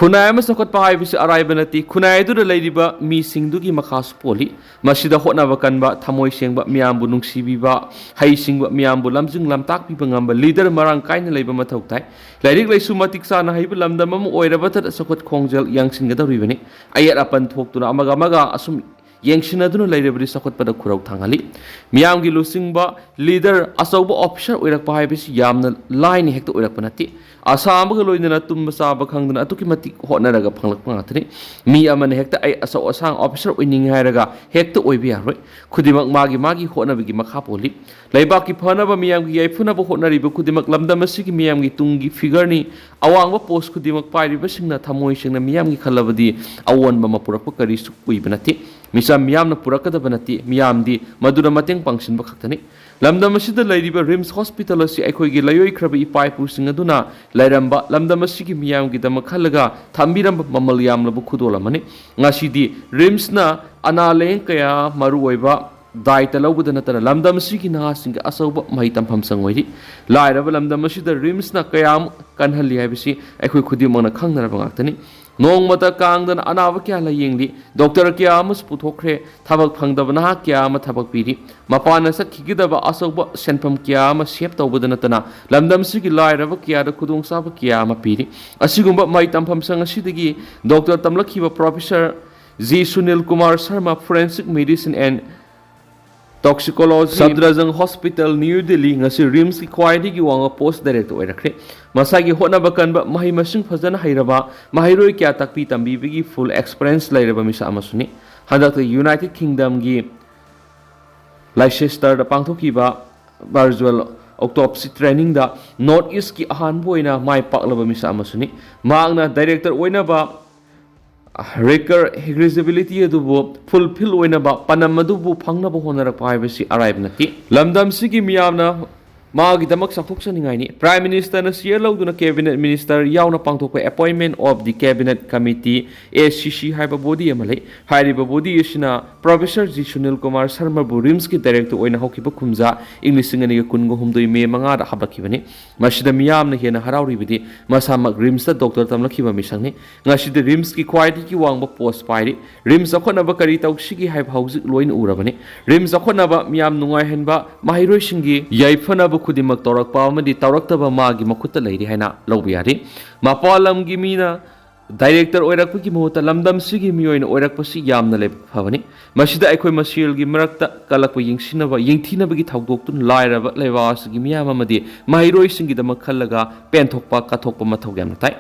ꯈꯨꯟꯅꯥꯏ ꯑꯃ ꯆꯥꯎꯈꯠꯄ ꯍꯥꯏꯕꯁꯤ ꯑꯔꯥꯏꯕ ꯅꯠꯇꯦ꯫ ꯈꯨꯟꯅꯥꯏ ꯑꯗꯨꯗ ꯂꯩꯔꯤꯕ ꯃꯤꯁꯤꯡꯗꯨꯒꯤ ꯃꯈꯥꯁꯨ ꯄꯣꯜꯂꯤ꯫ ꯃꯁꯤꯗ ꯍꯣꯠꯅꯕ ꯀꯟꯕ, ꯊꯃꯣꯏ ꯁꯦꯡꯕ, ꯃꯤꯌꯥꯝꯕꯨ ꯅꯨꯡꯁꯤꯕꯤꯕ, ꯍꯩꯁꯤꯡꯕ, ꯃꯤꯌꯥꯝꯕꯨ ꯂꯝꯖꯤꯡ ꯂꯝꯇꯥꯛꯄꯤꯕ ꯉꯝꯕ ꯂꯤꯗꯔ ꯃꯔꯥꯡ ꯀꯥꯏꯅ ꯂꯩꯕ ꯃꯊꯧ ꯇꯥꯏ꯫ ꯂꯥꯏꯔꯤꯛ ꯂꯥꯏꯁꯨ ꯃꯇꯤꯛ ꯆꯥꯅ ꯍꯩꯕ ꯂꯝꯗꯝ ꯑꯃ ꯑꯣꯏꯔꯕꯗ ꯆꯥꯎꯈꯠ ꯈꯣꯡꯖꯦꯜ ꯌꯥꯡꯁꯤꯟꯒꯗꯧꯔꯤꯕꯅꯤ꯫ ꯑꯌꯦꯠ ꯑꯄꯟ ꯊꯣꯛꯇꯨꯅ ꯑꯃꯒ ꯑꯃꯒ ꯑꯁꯨꯝ ꯌꯦꯡꯁꯤꯟꯅꯗꯨꯅ ꯂꯩꯔꯕꯗꯤ ꯆꯥꯎꯈꯠꯄꯗ ꯈꯨꯔꯧ ꯊꯥꯡꯍꯜꯂꯤ꯫ ꯃꯤꯌꯥꯝꯒꯤ ꯂꯨꯆꯤꯡꯕ, ꯂꯤꯗꯔ, ꯑꯆꯧꯕ ꯑꯣꯐꯤꯁꯥꯔ ꯑꯣꯏꯔꯛꯄ ꯍꯥꯏꯕꯁꯤ ꯌꯥꯝꯅ ꯂꯥꯏꯅ ꯍꯦꯛꯇ ꯑꯣꯏꯔꯛꯄ ꯅꯠꯇꯦ꯫ ꯑꯁꯥ ꯑꯃꯒ ꯂꯣꯏꯅꯅ ꯇꯨꯝꯕ ꯆꯥꯕ ꯈꯪꯗꯅ ꯑꯗꯨꯛꯀꯤ ꯃꯇꯤꯛ ꯍꯣꯠꯅꯔꯒ ꯐꯪꯂꯛꯄ ꯉꯥꯛꯇꯅꯤ꯫ ꯃꯤ ꯑꯃꯅ ꯍꯦꯛꯇ "ꯑꯩ ꯑꯆꯧ ꯑꯁꯥꯡ ꯑꯣꯐꯤꯁꯥꯔ ꯑꯣꯏꯅꯤꯡꯉꯤ" ꯍꯥꯏꯔꯒ ꯍꯦꯛꯇ ꯑꯣꯏꯕ ꯌꯥꯔꯣꯏ꯫ ꯈꯨꯗꯤꯡꯃꯛ ꯃꯥꯒꯤ ꯃꯥꯒꯤ ꯍꯣꯠꯅꯕꯒꯤ ꯃꯈꯥ ꯄꯣꯜꯂꯤ꯫ ꯂꯩꯕꯥꯛꯀꯤ ꯐꯅꯕ, ꯃꯤꯌꯥꯝꯒꯤ ꯌꯥꯏꯐꯅꯕ ꯍꯣꯠꯅꯔꯤꯕ ꯈꯨꯗꯤꯡꯃꯛ ꯂꯝꯗꯝ ꯑꯁꯤꯒꯤ ꯃꯤꯌꯥꯝꯒꯤ ꯇꯨꯡꯒꯤ ꯐꯤꯒꯔꯅꯤ꯫ ꯑꯋꯥꯡꯕ ꯄꯣꯁ ꯈꯨꯗꯤꯡꯃꯛ ꯄꯥꯏꯔꯤꯕꯁꯤꯡꯅ ꯊꯃꯣꯏ ꯁꯦꯡꯅ ꯃꯤꯌꯥꯝꯒꯤ ꯈꯜꯂꯕꯗꯤ ꯑꯑꯣꯟꯕ ꯑꯃ ꯄꯨꯔꯛꯄ ꯀꯔꯤꯁꯨ ꯀꯨꯏꯕ ꯅꯠꯇꯦ꯫ ꯃꯤꯆꯝ ꯃꯤꯌꯥꯝꯅ ꯄꯨꯔꯛꯀꯗꯕ ꯅꯠꯇꯦ, ꯃꯤꯌꯥꯝꯗꯤ ꯃꯗꯨꯅ ꯃꯇꯦꯡ ꯄꯥꯡꯁꯤꯟꯕ ꯈꯛꯇꯅꯤ꯫ ꯂꯝꯗꯝ ꯑꯁꯤꯗ ꯂꯩꯔꯤꯕ ꯔꯤꯝꯁ ꯍꯣꯁꯄꯤꯇꯥꯜ ꯑꯁꯤ ꯑꯩꯈꯣꯏꯒꯤ ꯂꯩꯑꯣꯏꯈ꯭ꯔꯕ ꯏꯄꯥ ꯏꯄꯨꯁꯤꯡ ꯑꯗꯨꯅ ꯂꯩꯔꯝꯕ ꯂꯝꯗꯝ ꯑꯁꯤꯒꯤ ꯃꯤꯌꯥꯝꯒꯤꯗꯃꯛ ꯈꯜꯂꯒ ꯊꯝꯕꯤꯔꯝꯕ ꯃꯃꯜ ꯌꯥꯝꯂꯕ ꯈꯨꯗꯣꯜ ꯑꯃꯅꯤ꯫ ꯉꯁꯤꯗꯤ ꯔꯤꯝꯁꯅ ꯑꯅꯥ ꯂꯥꯌꯦꯡ ꯀꯌꯥ ꯃꯔꯨꯑꯣꯏꯕ ꯗꯥꯏꯇ ꯂꯧꯕꯗ ꯅꯠꯇꯅ ꯂꯝꯗꯝ ꯑꯁꯤꯒꯤ ꯅꯍꯥꯁꯤꯡꯒꯤ ꯑꯆꯧꯕ ꯃꯍꯩ ꯇꯝꯐꯝ ꯁꯪꯑꯣꯏꯔꯤ꯫ ꯂꯥꯏꯔꯕ ꯂꯝꯗꯝ ꯑꯁꯤꯗ ꯔꯤꯝꯁꯅ ꯀꯌꯥ ꯑꯃ ꯀꯟꯍꯜꯂꯤ ꯍꯥꯏꯕꯁꯤ ꯑꯩꯈꯣꯏ ꯈꯨꯗꯤꯡꯃꯛꯅ ꯈꯪꯅꯔꯕ ꯉꯥꯛꯇꯅꯤ꯫ ꯅꯣꯡꯃꯇ ꯀꯥꯡꯗꯅ ꯑꯅꯥꯕ ꯀꯌꯥ ꯂꯥꯌꯦꯡꯂꯤ꯫ ꯗꯣꯛꯇꯔ ꯀꯌꯥ ꯑꯃꯁꯨ ꯄꯨꯊꯣꯛꯈ꯭ꯔꯦ꯫ ꯊꯕꯛ ꯐꯪꯗꯕ ꯅꯍꯥ ꯀꯌꯥ ꯑꯃ ꯊꯕꯛ ꯄꯤꯔꯤ꯫ ꯃꯄꯥꯟꯗ ꯆꯠꯈꯤꯒꯗꯕ ꯑꯆꯧꯕ ꯁꯦꯟꯐꯝ ꯀꯌꯥ ꯑꯃ ꯁꯦꯞ ꯇꯧꯕꯗ ꯅꯠꯇꯅ ꯂꯝꯗꯝꯁꯤꯒꯤ ꯂꯥꯏꯔꯕ ꯀꯌꯥꯗ ꯈꯨꯗꯣꯡꯆꯥꯕ ꯀꯌꯥ ꯑꯃ ꯄꯤꯔꯤ꯫ ꯑꯁꯤꯒꯨꯝꯕ ꯃꯍꯩ ꯇꯝꯐꯝ ꯁꯪ ꯑꯁꯤꯗꯒꯤ ꯗꯣꯛꯇꯔ ꯇꯝꯂꯛꯈꯤꯕ professor G Sunil Kumar Sharma, Forensic Medicine and Toxicology, Safdarjung hospital, new Delhi, ꯉꯁꯤ ꯔꯤꯝꯁꯀꯤ ꯈ꯭ꯋꯥꯏꯗꯒꯤ ꯋꯥꯡꯕ ꯄꯣꯁ ꯗꯥꯏꯔꯦꯛꯇꯔ ꯑꯣꯏꯔꯛꯈ꯭ꯔꯦ꯫ ꯃꯁꯥꯒꯤ ꯍꯣꯠꯅꯕ ꯀꯟꯕ, ꯃꯍꯩ ꯃꯁꯤꯡ ꯐꯖꯅ ꯍꯩꯔꯕ, ꯃꯍꯩꯔꯣꯏ ꯀꯌꯥ ꯇꯥꯛꯄꯤ ꯇꯝꯕꯤꯕꯒꯤ ꯐꯨꯜ ꯑꯦꯛꯁꯄꯤꯔꯤꯌꯦꯟꯁ ꯂꯩꯔꯕ ꯃꯤꯁꯛ ꯑꯃꯁꯨꯅꯤ꯫ ꯍꯟꯗꯛꯇ ꯌꯨꯅꯥꯏꯇꯦꯗ ꯀꯤꯡꯗꯝꯒꯤ ꯂꯥꯏꯁꯦꯁꯇꯔꯗ ꯄꯥꯡꯊꯣꯛꯈꯤꯕ ꯚꯔꯆꯨꯋꯦꯜ ꯑꯣꯇꯣꯞꯁꯤ ꯇ꯭ꯔꯦꯅꯤꯡꯗ ꯅꯣꯔꯠ ꯏꯁꯀꯤ ꯑꯍꯥꯟꯕ ꯑꯣꯏꯅ ꯃꯥꯏ ꯄꯥꯛꯂꯕ ꯃꯤꯁꯛ ꯑꯃꯁꯨꯅꯤ꯫ ꯃꯍꯥꯛꯅ ꯗꯥꯏꯔꯦꯛꯇꯔ ꯑꯣꯏꯅꯕ ꯔꯤꯀꯔ ꯍꯤꯒ꯭ꯔꯤꯖꯤꯕꯤꯂꯤꯇꯤ ꯑꯗꯨꯕꯨ ꯐꯨꯜꯐꯤꯜ ꯑꯣꯏꯅꯕ, ꯄꯥꯟꯗꯝ ꯑꯗꯨꯕꯨ ꯐꯪꯅꯕ ꯍꯣꯠꯅꯔꯛꯄ ꯍꯥꯏꯕꯁꯤ ꯑꯔꯥꯏꯕ ꯅꯠꯇꯦ꯫ ꯂꯝꯗꯝꯁꯤꯒꯤ ꯃꯤꯌꯥꯝꯅ ꯃꯥꯒꯤꯗꯃꯛ ꯆꯥꯎꯊꯣꯛꯆꯅꯤꯡꯉꯥꯏꯅꯤ꯫ Prime Ministerꯅ ꯁꯤꯌꯔ ꯂꯧꯗꯨꯅ Cabinet Minister ꯌꯥꯎꯅ ꯄꯥꯡꯊꯣꯛꯄ Appointment of the Cabinet Committee, A C C, ꯍꯥꯏꯕ ꯕꯣꯗꯤ ꯑꯃ ꯂꯩ꯫ ꯍꯥꯏꯔꯤꯕ ꯕꯣꯗꯤ ꯑꯁꯤꯅ ꯄ꯭ꯔꯣꯐꯦꯁꯔ ꯖꯤ ꯁꯨꯅꯤꯜ ꯀꯨꯃꯥꯔ ꯁꯔꯃꯕꯨ ꯔꯤꯝꯁꯀꯤ ꯗꯥꯏꯔꯦꯛꯇꯔ ꯑꯣꯏꯅ ꯍꯧꯈꯤꯕ ꯀꯨꯝꯖꯥ ꯏꯪ ꯂꯤꯁꯤꯡ ꯑꯅꯤꯒ ꯀꯨꯟꯒ ꯍꯨꯝꯗꯣꯏ ꯃꯦ ꯃꯉꯥꯗ ꯍꯥꯞꯄꯛꯈꯤꯕꯅꯤ꯫ ꯃꯁꯤꯗ ꯃꯤꯌꯥꯝꯅ ꯍꯦꯟꯅ ꯍꯔꯥꯎꯔꯤꯕꯗꯤ ꯃꯁꯥꯃꯛ ꯔꯤꯝꯁꯇ ꯗꯣꯛꯇꯔ ꯇꯝꯂꯛꯈꯤꯕ ꯃꯤꯁꯛꯅꯤ꯫ ꯉꯁꯤꯗꯤ ꯔꯤꯝꯁꯀꯤ ꯈ꯭ꯋꯥꯏꯗꯒꯤ ꯋꯥꯡꯕ ꯄꯣꯁ ꯄꯥꯏꯔꯤ꯫ ꯔꯤꯝꯁ ꯆꯥꯎꯈꯠꯅꯕ ꯀꯔꯤ ꯇꯧꯁꯤꯒꯦ ꯍꯥꯏꯕ ꯍꯧꯖꯤꯛ ꯂꯣꯏꯅ ꯎꯔꯕꯅꯤ꯫ ꯔꯤꯝꯁ ꯆꯥꯎꯈꯠꯅꯕ, ꯃꯤꯌꯥꯝ ꯅꯨꯡꯉꯥꯏꯍꯟꯕ, ꯃꯍꯩꯔꯣꯏꯁꯤꯡꯒꯤ ꯌꯥꯏꯐꯅꯕ ꯈꯨꯗꯤꯡꯃꯛ ꯇꯧꯔꯛꯄ ꯑꯃꯗꯤ ꯇꯧꯔꯛꯇꯕ ꯃꯥꯒꯤ ꯃꯈꯨꯠꯇ ꯂꯩꯔꯤ ꯍꯥꯏꯅ ꯂꯧꯕ ꯌꯥꯔꯤ꯫ ꯃꯄꯥꯟ ꯂꯝꯒꯤ ꯃꯤꯅ ꯗꯥꯏꯔꯦꯛꯇꯔ ꯑꯣꯏꯔꯛꯄꯒꯤ ꯃꯍꯨꯠꯇ ꯂꯝꯗꯝꯁꯤꯒꯤ ꯃꯤꯑꯣꯏꯅ ꯑꯣꯏꯔꯛꯄꯁꯤ ꯌꯥꯝꯅ ꯂꯥꯏꯕꯛ ꯐꯕꯅꯤ꯫ ꯃꯁꯤꯗ ꯑꯩꯈꯣꯏ ꯃꯁꯦꯜꯒꯤ ꯃꯔꯛꯇ ꯀꯜꯂꯛꯄ, ꯌꯦꯡꯁꯤꯟꯅꯕ, ꯌꯦꯡꯊꯤꯅꯕꯒꯤ ꯊꯧꯗꯣꯛꯇꯨꯅ ꯂꯥꯏꯔꯕ ꯂꯩꯕꯥꯛ ꯑꯁꯤꯒꯤ ꯃꯤꯌꯥꯝ ꯑꯃꯗꯤ ꯃꯍꯩꯔꯣꯏꯁꯤꯡꯒꯤꯗꯃꯛ ꯈꯜꯂꯒ ꯄꯦꯟꯊꯣꯛꯄ, ꯀꯠꯊꯣꯛꯄ ꯃꯊꯧ ꯌꯥꯝꯅ ꯇꯥꯏ꯫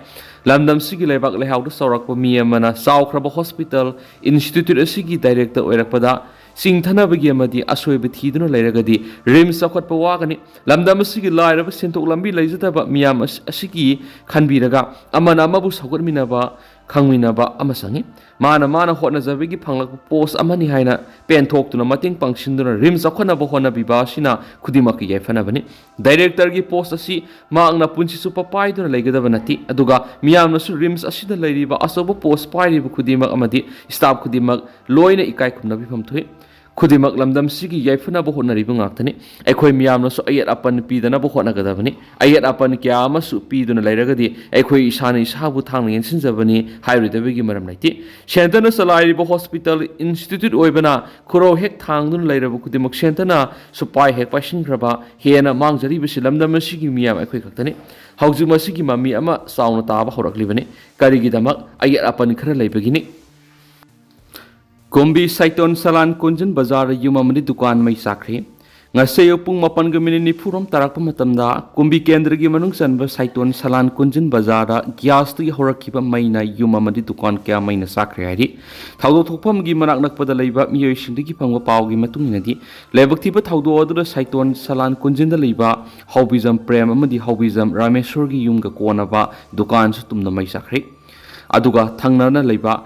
ꯂꯝꯗꯝꯁꯤꯒꯤ ꯂꯩꯕꯥꯛ ꯂꯩꯍꯥꯎꯗ ꯆꯥꯎꯔꯛꯄ ꯃꯤ ꯑꯃꯅ ꯆꯥꯎꯈ꯭ꯔꯕ ꯍꯣꯁꯄꯤꯇꯥꯜ, ꯏꯟꯁꯇꯤꯇ꯭ꯌꯨꯠ ꯑꯁꯤꯒꯤ ꯗꯥꯏꯔꯦꯛꯇꯔ ꯑꯣꯏꯔꯛꯄꯗ ꯆꯤꯡꯊꯅꯕꯒꯤ ꯑꯃꯗꯤ ꯑꯁꯣꯏꯕ ꯊꯤꯗꯨꯅ ꯂꯩꯔꯒꯗꯤ ꯔꯤꯝꯁ ꯆꯥꯎꯈꯠꯄ ꯋꯥꯒꯅꯤ꯫ ꯂꯝꯗꯝ ꯑꯁꯤꯒꯤ ꯂꯥꯏꯔꯕ, ꯁꯦꯟꯊꯣꯛ ꯂꯝꯕꯤ ꯂꯩꯖꯗꯕ ꯃꯤꯌꯥꯝ ꯑꯁ-, ꯑꯁꯤꯒꯤ ꯈꯟꯕꯤꯔꯒ ꯑꯃꯅ ꯑꯃꯕꯨ ꯁꯧꯒꯠꯃꯤꯟꯅꯕ, ꯈꯪꯃꯤꯟꯅꯕ ꯑꯃ ꯆꯪꯏ꯫ ꯃꯥꯅ ꯃꯥꯅ ꯍꯣꯠꯅꯖꯕꯒꯤ ꯐꯪꯂꯛꯄ ꯄꯣꯁ ꯑꯃꯅꯤ ꯍꯥꯏꯅ ꯄꯦꯟꯊꯣꯛꯇꯨꯅ, ꯃꯇꯦꯡ ꯄꯥꯡꯁꯤꯟꯗꯨꯅ ꯔꯤꯝꯁ ꯆꯥꯎꯈꯠꯅꯕ ꯍꯣꯠꯅꯕꯤꯕ ꯑꯁꯤꯅ ꯈꯨꯗꯤꯡꯃꯛꯀꯤ ꯌꯥꯏꯐꯅꯕꯅꯤ꯫ ꯗꯥꯏꯔꯦꯛꯇꯔꯒꯤ ꯄꯣꯁ ꯑꯁꯤ ꯃꯍꯥꯛꯅ ꯄꯨꯟꯁꯤ ꯆꯨꯞꯄ ꯄꯥꯏꯗꯨꯅ ꯂꯩꯒꯗꯕ ꯅꯠꯇꯦ, ꯑꯗꯨꯒ ꯃꯤꯌꯥꯝꯅꯁꯨ ꯔꯤꯝꯁ ꯑꯁꯤꯗ ꯂꯩꯔꯤꯕ ꯑꯆꯧꯕ ꯄꯣꯁ ꯄꯥꯏꯔꯤꯕ ꯈꯨꯗꯤꯡꯃꯛ ꯑꯃꯗꯤ ꯁ꯭ꯇꯥꯐ ꯈꯨꯗꯤꯡꯃꯛ ꯂꯣꯏꯅ ꯏꯀꯥꯏ ꯈꯨꯝꯅꯕꯤꯐꯝ ꯊꯣꯛꯏ꯫ ꯈꯨꯗꯤꯡꯃꯛ ꯂꯝꯗꯝꯁꯤꯒꯤ ꯌꯥꯏꯐꯅꯕ ꯍꯣꯠꯅꯔꯤꯕ ꯉꯥꯛꯇꯅꯤ꯫ ꯑꯩꯈꯣꯏ ꯃꯤꯌꯥꯝꯅꯁꯨ ꯑꯌꯦꯠ ꯑꯄꯟ ꯄꯤꯗꯅꯕ ꯍꯣꯠꯅꯒꯗꯕꯅꯤ꯫ ꯑꯌꯦꯠ ꯑꯄꯟ ꯀꯌꯥ ꯑꯃꯁꯨ ꯄꯤꯗꯨꯅ ꯂꯩꯔꯒꯗꯤ ꯑꯩꯈꯣꯏ ꯏꯁꯥꯅ ꯏꯁꯥꯕꯨ ꯊꯥꯡꯅ ꯌꯩꯁꯤꯟꯖꯕꯅꯤ ꯍꯥꯏꯔꯣꯏꯗꯕꯒꯤ ꯃꯔꯝ ꯂꯩꯇꯦ꯫ ꯁꯦꯟꯇꯔꯅ ꯆꯂꯥꯏꯔꯤꯕ ꯍꯣꯁꯄꯤꯇꯥꯜ, ꯏꯟꯁꯇꯤꯇ꯭ꯌꯨꯠ ꯑꯣꯏꯕꯅ ꯈꯨꯔꯧ ꯍꯦꯛ ꯊꯥꯡꯗꯨꯅ ꯂꯩꯔꯕ ꯈꯨꯗꯤꯡꯃꯛ ꯁꯦꯟꯇꯔꯅ ꯁꯨꯄꯥꯏ ꯍꯦꯛ ꯄꯥꯏꯁꯤꯟꯈ꯭ꯔꯕ, ꯍꯦꯟꯅ ꯃꯥꯡꯖꯔꯤꯕꯁꯤ ꯂꯝꯗꯝ ꯑꯁꯤꯒꯤ ꯃꯤꯌꯥꯝ ꯑꯩꯈꯣꯏ ꯈꯛꯇꯅꯤ꯫ ꯍꯧꯖꯤꯛ ꯃꯁꯤꯒꯤ ꯃꯃꯤ ꯑꯃ ꯆꯥꯎꯅ ꯇꯥꯕ ꯍꯧꯔꯛꯂꯤꯕꯅꯤ꯫ ꯀꯔꯤꯒꯤꯗꯃꯛ? ꯑꯌꯦꯠ ꯑꯄꯟ ꯈꯔ ꯂꯩꯕꯒꯤꯅꯤ꯫ ꯀꯨꯝꯕꯤ ꯁꯥꯏꯇꯣꯟ ꯁꯂꯥꯟ ꯀꯨꯟꯖꯟ ꯕꯖꯥꯔꯗ ꯌꯨꯝ ꯑꯃꯗꯤ ꯗꯨꯀꯥꯟ ꯃꯩ ꯆꯥꯛꯈ꯭ꯔꯦ꯫ ꯉꯁꯤ ꯑꯌꯨꯛ ꯄꯨꯡ ꯃꯥꯄꯟꯒ ꯃꯤꯅꯤꯠ ꯅꯤꯐꯨꯔꯣꯝ ꯇꯥꯔꯛꯄ ꯃꯇꯝꯗ ꯀꯨꯝꯕꯤ ꯀꯦꯟꯗ꯭ꯔꯒꯤ ꯃꯅꯨꯡ ꯆꯟꯕ ꯁꯥꯏꯇꯣꯟ ꯁꯂꯥꯟ ꯀꯨꯟꯖꯟ ꯕꯖꯥꯔꯗ ꯒ꯭ꯌꯥꯁꯇꯒꯤ ꯍꯧꯔꯛꯈꯤꯕ ꯃꯩꯅ ꯌꯨꯝ ꯑꯃꯗꯤ ꯗꯨꯀꯥꯟ ꯀꯌꯥ ꯃꯩꯅ ꯆꯥꯛꯈ꯭ꯔꯦ ꯍꯥꯏꯔꯤ꯫ ꯊꯧꯗꯣꯛ ꯊꯣꯛꯐꯝꯒꯤ ꯃꯅꯥꯛ ꯅꯛꯄꯗ ꯂꯩꯕ ꯃꯤꯑꯣꯏꯁꯤꯡꯗꯒꯤ ꯐꯪꯕ ꯄꯥꯎꯒꯤ ꯃꯇꯨꯡ ꯏꯟꯅꯗꯤ, ꯂꯥꯏꯕꯛ ꯊꯤꯕ ꯊꯧꯗꯣꯛ ꯑꯗꯨꯗ ꯁꯥꯏꯇꯣꯟ ꯁꯂꯥꯟ ꯀꯨꯟꯖꯟꯗ ꯂꯩꯕ ꯍꯥꯎꯕꯤꯖꯝ ꯄ꯭ꯔꯦꯝ ꯑꯃꯗꯤ ꯍꯥꯎꯕꯤꯖꯝ ꯔꯥꯃꯦꯁꯣꯔꯒꯤ ꯌꯨꯝꯒ ꯀꯣꯟꯅꯕ ꯗꯨꯀꯥꯟꯁꯨ ꯇꯨꯝꯅ ꯃꯩ ꯆꯥꯛꯈ꯭ꯔꯦ꯫ ꯑꯗꯨꯒ ꯊꯪꯅꯅ ꯂꯩꯕ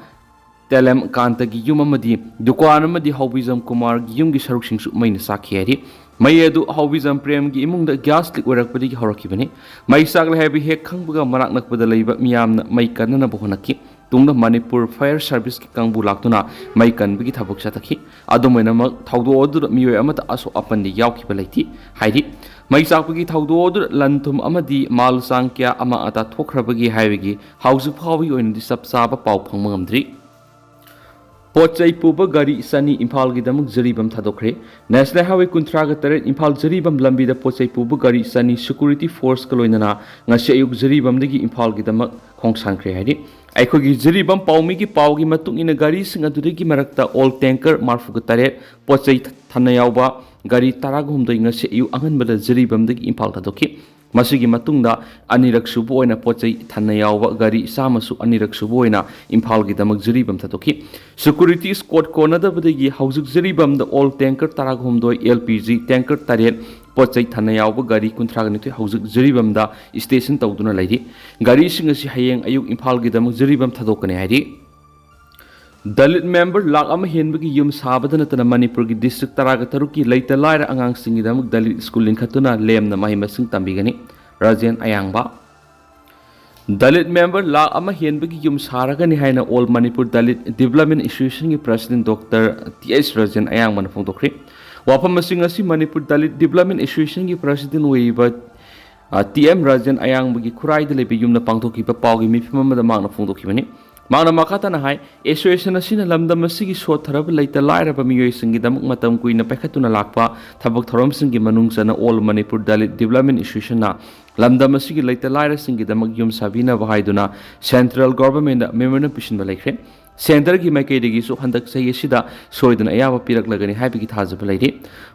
ꯇꯦꯂꯦꯝ ꯀꯥꯟꯇꯒꯤ ꯌꯨꯝ ꯑꯃꯗꯤ ꯗꯨꯀꯥꯟ ꯑꯃꯗꯤ ꯍꯥꯎꯕꯤꯖꯝ ꯀꯨꯃꯥꯔꯒꯤ ꯌꯨꯝꯒꯤ ꯁꯔꯨꯛꯁꯤꯡꯁꯨ ꯃꯩꯅ ꯆꯥꯛꯈꯤ ꯍꯥꯏꯔꯤ꯫ ꯃꯩ ꯑꯗꯨ ꯍꯥꯎꯕꯤꯖꯝ ꯄ꯭ꯔꯦꯝꯒꯤ ꯏꯃꯨꯡꯗ ꯒ꯭ꯌꯥꯁ ꯂꯤꯛ ꯑꯣꯏꯔꯛꯄꯗꯒꯤ ꯍꯧꯔꯛꯈꯤꯕꯅꯤ꯫ ꯃꯩ ꯆꯥꯛꯂꯦ ꯍꯥꯏꯕ ꯍꯦꯛ ꯈꯪꯕꯒ ꯃꯅꯥꯛ ꯅꯛꯄꯗ ꯂꯩꯕ ꯃꯤꯌꯥꯝꯅ ꯃꯩ ꯀꯟꯅꯅꯕ ꯍꯣꯠꯅꯈꯤ꯫ ꯇꯨꯡꯗ ꯃꯅꯤꯄꯨꯔ ꯐꯥꯌꯔ ꯁꯥꯔꯚꯤꯁꯀꯤ ꯀꯥꯡꯕꯨ ꯂꯥꯛꯇꯨꯅ ꯃꯩ ꯀꯟꯕꯒꯤ ꯊꯕꯛ ꯆꯠꯊꯈꯤ꯫ ꯑꯗꯨꯝ ꯑꯣꯏꯅꯃꯛ, ꯊꯧꯗꯣꯛ ꯑꯗꯨꯗ ꯃꯤꯑꯣꯏ ꯑꯃꯠꯇ ꯑꯁꯣꯛ ꯑꯄꯟꯗꯤ ꯌꯥꯎꯈꯤꯕ ꯂꯩꯇꯦ ꯍꯥꯏꯔꯤ꯫ ꯃꯩ ꯆꯥꯛꯄꯒꯤ ꯊꯧꯗꯣꯛ ꯑꯗꯨꯗ ꯂꯟ ꯊꯨꯝ ꯑꯃꯗꯤ ꯃꯥꯜ ꯆꯥꯡ ꯀꯌꯥ ꯑꯃꯥꯡ ꯑꯇꯥ ꯊꯣꯛꯈ꯭ꯔꯕꯒꯦ ꯍꯥꯏꯕꯒꯤ ꯍꯧꯖꯤꯛ ꯐꯥꯎꯕꯒꯤ ꯑꯣꯏꯅꯗꯤ ꯆꯞ ꯆꯥꯕ ꯄꯥꯎ ꯐꯪꯕ ꯉꯝꯗ꯭ꯔꯤ꯫ ꯄꯣꯠ ꯆꯩ ꯄꯨꯕ ꯒꯥꯔꯤ ꯆꯅꯤ ꯏꯝꯐꯥꯜꯒꯤꯗꯃꯛ ꯖꯤꯔꯤꯕꯥꯝ ꯊꯥꯗꯣꯛꯈ꯭ꯔꯦ꯫ ꯅꯦꯁꯅꯦꯜ ꯍꯥꯏꯋꯦ ꯀꯨꯟꯊ꯭ꯔꯥꯒ ꯇꯔꯦꯠ ꯏꯝꯐꯥꯜ ꯖꯤꯔꯤꯕꯥꯝ ꯂꯝꯕꯤꯗ ꯄꯣꯠ ꯆꯩ ꯄꯨꯕ ꯒꯥꯔꯤ ꯆꯅꯤ ꯁꯦꯀ꯭ꯌꯨꯔꯤꯇꯤ ꯐꯣꯔꯁꯀ ꯂꯣꯏꯅꯅ ꯉꯁꯤ ꯑꯌꯨꯛ ꯖꯤꯔꯤꯕꯥꯝꯗꯒꯤ ꯏꯝꯐꯥꯜꯒꯤꯗꯃꯛ ꯈꯣꯡꯁꯥꯟꯈ꯭ꯔꯦ ꯍꯥꯏꯔꯤ꯫ ꯑꯩꯈꯣꯏꯒꯤ ꯖꯤꯔꯤꯕꯥꯝ ꯄꯥꯎꯃꯤꯒꯤ ꯄꯥꯎꯒꯤ ꯃꯇꯨꯡ ꯏꯟꯅ, ꯒꯥꯔꯤꯁꯤꯡ ꯑꯗꯨꯗꯒꯤ ꯃꯔꯛꯇ ꯑꯣꯜ ꯇꯦꯡꯀꯔ ꯃꯔꯤꯐꯨꯒ ꯇꯔꯦꯠ, ꯄꯣꯠ ꯆꯩ ꯊꯟꯅ ꯌꯥꯎꯕ ꯒꯥꯔꯤ ꯇꯔꯥꯒ ꯍꯨꯝꯗꯣꯏ ꯉꯁꯤ ꯑꯌꯨꯛ ꯑꯉꯟꯕꯗ ꯖꯤꯔꯤꯕꯥꯝꯗꯒꯤ ꯏꯝꯐꯥꯜ ꯊꯥꯗꯣꯛꯈꯤ꯫ ꯃꯁꯤꯒꯤ ꯃꯇꯨꯡꯗ ꯑꯅꯤꯔꯛ ꯁꯨꯕ ꯑꯣꯏꯅ ꯄꯣꯠ ꯆꯩ ꯊꯟꯅ ꯌꯥꯎꯕ ꯒꯥꯔꯤ ꯆꯥꯝꯃꯁꯨ ꯑꯅꯤꯔꯛ ꯁꯨꯕ ꯑꯣꯏꯅ ꯏꯝꯐꯥꯜꯒꯤꯗꯃꯛ ꯖꯤꯔꯤꯕꯥꯝ ꯊꯥꯗꯣꯛꯈꯤ꯫ ꯁꯦꯀ꯭ꯌꯨꯔꯤꯇꯤ ꯁ꯭ꯀꯣꯠ ꯀꯣꯟꯅꯗꯕꯗꯒꯤ ꯍꯧꯖꯤꯛ ꯖꯤꯔꯤꯕꯥꯝꯗ ꯑꯣꯜ ꯇꯦꯡꯀꯔ ꯇꯔꯥꯒ ꯍꯨꯝꯗꯣꯏ, ꯑꯦꯜ ꯄꯤ ꯖꯤ ꯇꯦꯡꯀꯔ ꯇꯔꯦꯠ, ꯄꯣꯠ ꯆꯩ ꯊꯟꯅ ꯌꯥꯎꯕ ꯒꯥꯔꯤ ꯀꯨꯟꯊ꯭ꯔꯥꯒ ꯅꯤꯊꯣꯏ ꯍꯧꯖꯤꯛ ꯖꯤꯔꯤꯕꯥꯝꯗ ꯁ꯭ꯇꯦꯁꯟ ꯇꯧꯗꯨꯅ ꯂꯩꯔꯤ꯫ ꯒꯥꯔꯤꯁꯤꯡ ꯑꯁꯤ ꯍꯌꯦꯡ ꯑꯌꯨꯛ ꯏꯝꯐꯥꯜꯒꯤꯗꯃꯛ ꯖꯤꯔꯤꯕꯥꯝ ꯊꯥꯗꯣꯛꯀꯅꯤ ꯍꯥꯏꯔꯤ꯫ ꯗꯂꯤꯠ ꯃꯦꯝꯕꯔ ꯂꯥꯈ ꯑꯃ ꯍꯦꯟꯕꯒꯤ ꯌꯨꯝ ꯁꯥꯕꯗ ꯅꯠꯇꯅ ꯃꯅꯤꯄꯨꯔꯒꯤ ꯗꯤꯁꯇ꯭ꯔꯤꯛ ꯇꯔꯥꯒ ꯇꯔꯨꯛꯀꯤ ꯂꯩꯇ ꯂꯥꯏꯔ ꯑꯉꯥꯡꯁꯤꯡꯒꯤꯗꯃꯛ ꯗꯂꯤꯠ ꯁ꯭ꯀꯨꯜ ꯂꯤꯡꯈꯠꯇꯨꯅ ꯂꯦꯝꯅ ꯃꯍꯩ ꯃꯁꯤꯡ ꯇꯝꯕꯤꯒꯅꯤ꯫ ꯔꯥꯖꯦꯟ ꯑꯌꯥꯡꯕ꯫ ꯗꯂꯤꯠ ꯃꯦꯝꯕꯔ ꯂꯥꯈ ꯑꯃ ꯍꯦꯟꯕꯒꯤ ꯌꯨꯝ ꯁꯥꯔꯒꯅꯤ ꯍꯥꯏꯅ ꯑꯣꯜ ꯃꯅꯤꯄꯨꯔ ꯗꯂꯤꯠ ꯗꯤꯕꯂꯞꯃꯦꯟ ꯑꯦꯁꯣꯁꯤꯌꯦꯁꯟꯒꯤ president doctor T H Rajen ꯑꯌꯥꯡꯕꯅ ꯐꯣꯡꯗꯣꯛꯈ꯭ꯔꯦ꯫ ꯋꯥꯐꯝꯁꯤꯡ ꯑꯁꯤ ꯃꯅꯤꯄꯨꯔ ꯗꯂꯤꯠ ꯗꯤꯕꯂꯞꯃꯦꯟ ꯑꯦꯁꯣꯁꯤꯌꯦꯁꯟꯒꯤ ꯄ꯭ꯔꯁꯤꯗꯦꯟ ꯑꯣꯏꯔꯤꯕ, ꯑ, ꯇꯤ ꯑꯦꯝ ꯔꯥꯖꯦꯟ ꯑꯌꯥꯡꯕꯒꯤ ꯈꯨꯔꯥꯏꯗ ꯂꯩꯕ ꯌꯨꯝꯗ ꯄꯥꯡꯊꯣꯛꯈꯤꯕ ꯄꯥꯎꯒꯤ ꯃꯤꯐꯝ ꯑꯃꯗ ꯃꯍꯥꯛꯅ ꯐꯣꯡꯗꯣꯛꯈꯤꯕꯅꯤ꯫ ꯃꯍꯥꯛꯅ ꯃꯈꯥ ꯇꯥꯅ ꯍꯥꯏ, ꯑꯦꯁꯣꯁꯤꯌꯦꯁꯟ ꯑꯁꯤꯅ ꯂꯝꯗꯝ ꯑꯁꯤꯒꯤ ꯁꯣꯠꯊꯔꯕ ꯂꯩꯇ ꯂꯥꯏꯔꯕ ꯃꯤꯑꯣꯏꯁꯤꯡꯒꯤꯗꯃꯛ ꯃꯇꯝ ꯀꯨꯏꯅ ꯄꯥꯏꯈꯠꯇꯨꯅ ꯂꯥꯛꯄ ꯊꯕꯛ ꯊꯧꯔꯝꯁꯤꯡꯒꯤ ꯃꯅꯨꯡ ꯆꯟꯅ ꯑꯣꯜ ꯃꯅꯤꯄꯨꯔ ꯗꯂꯤꯠ ꯗꯤꯕꯂꯞꯃꯦꯟ ꯑꯦꯁꯣꯁꯤꯌꯦꯁꯟꯅ ꯂꯝꯗꯝ ꯑꯁꯤꯒꯤ ꯂꯩꯇ ꯂꯥꯏꯔꯁꯤꯡꯒꯤꯗꯃꯛ ꯌꯨꯝ ꯁꯥꯕꯤꯅꯕ ꯍꯥꯏꯗꯨꯅ ꯁꯦꯟꯇ꯭ꯔꯦꯜ ꯒꯣꯚꯔꯟꯃꯦꯟꯠꯗ ꯃꯦꯃꯣꯔꯦꯟꯗꯝ ꯄꯤꯁꯤꯟꯕ ꯂꯩꯈ꯭ꯔꯦ꯫ ꯁꯦꯟꯇꯔꯒꯤ ꯃꯥꯏꯀꯩꯗꯒꯤꯁꯨ ꯍꯟꯗꯛ ꯆꯍꯤ ꯑꯁꯤꯗ ꯁꯣꯏꯗꯅ ꯑꯌꯥꯕ ꯄꯤꯔꯛꯂꯒꯅꯤ ꯍꯥꯏꯕꯒꯤ ꯊꯥꯖꯕ ꯂꯩꯔꯤ꯫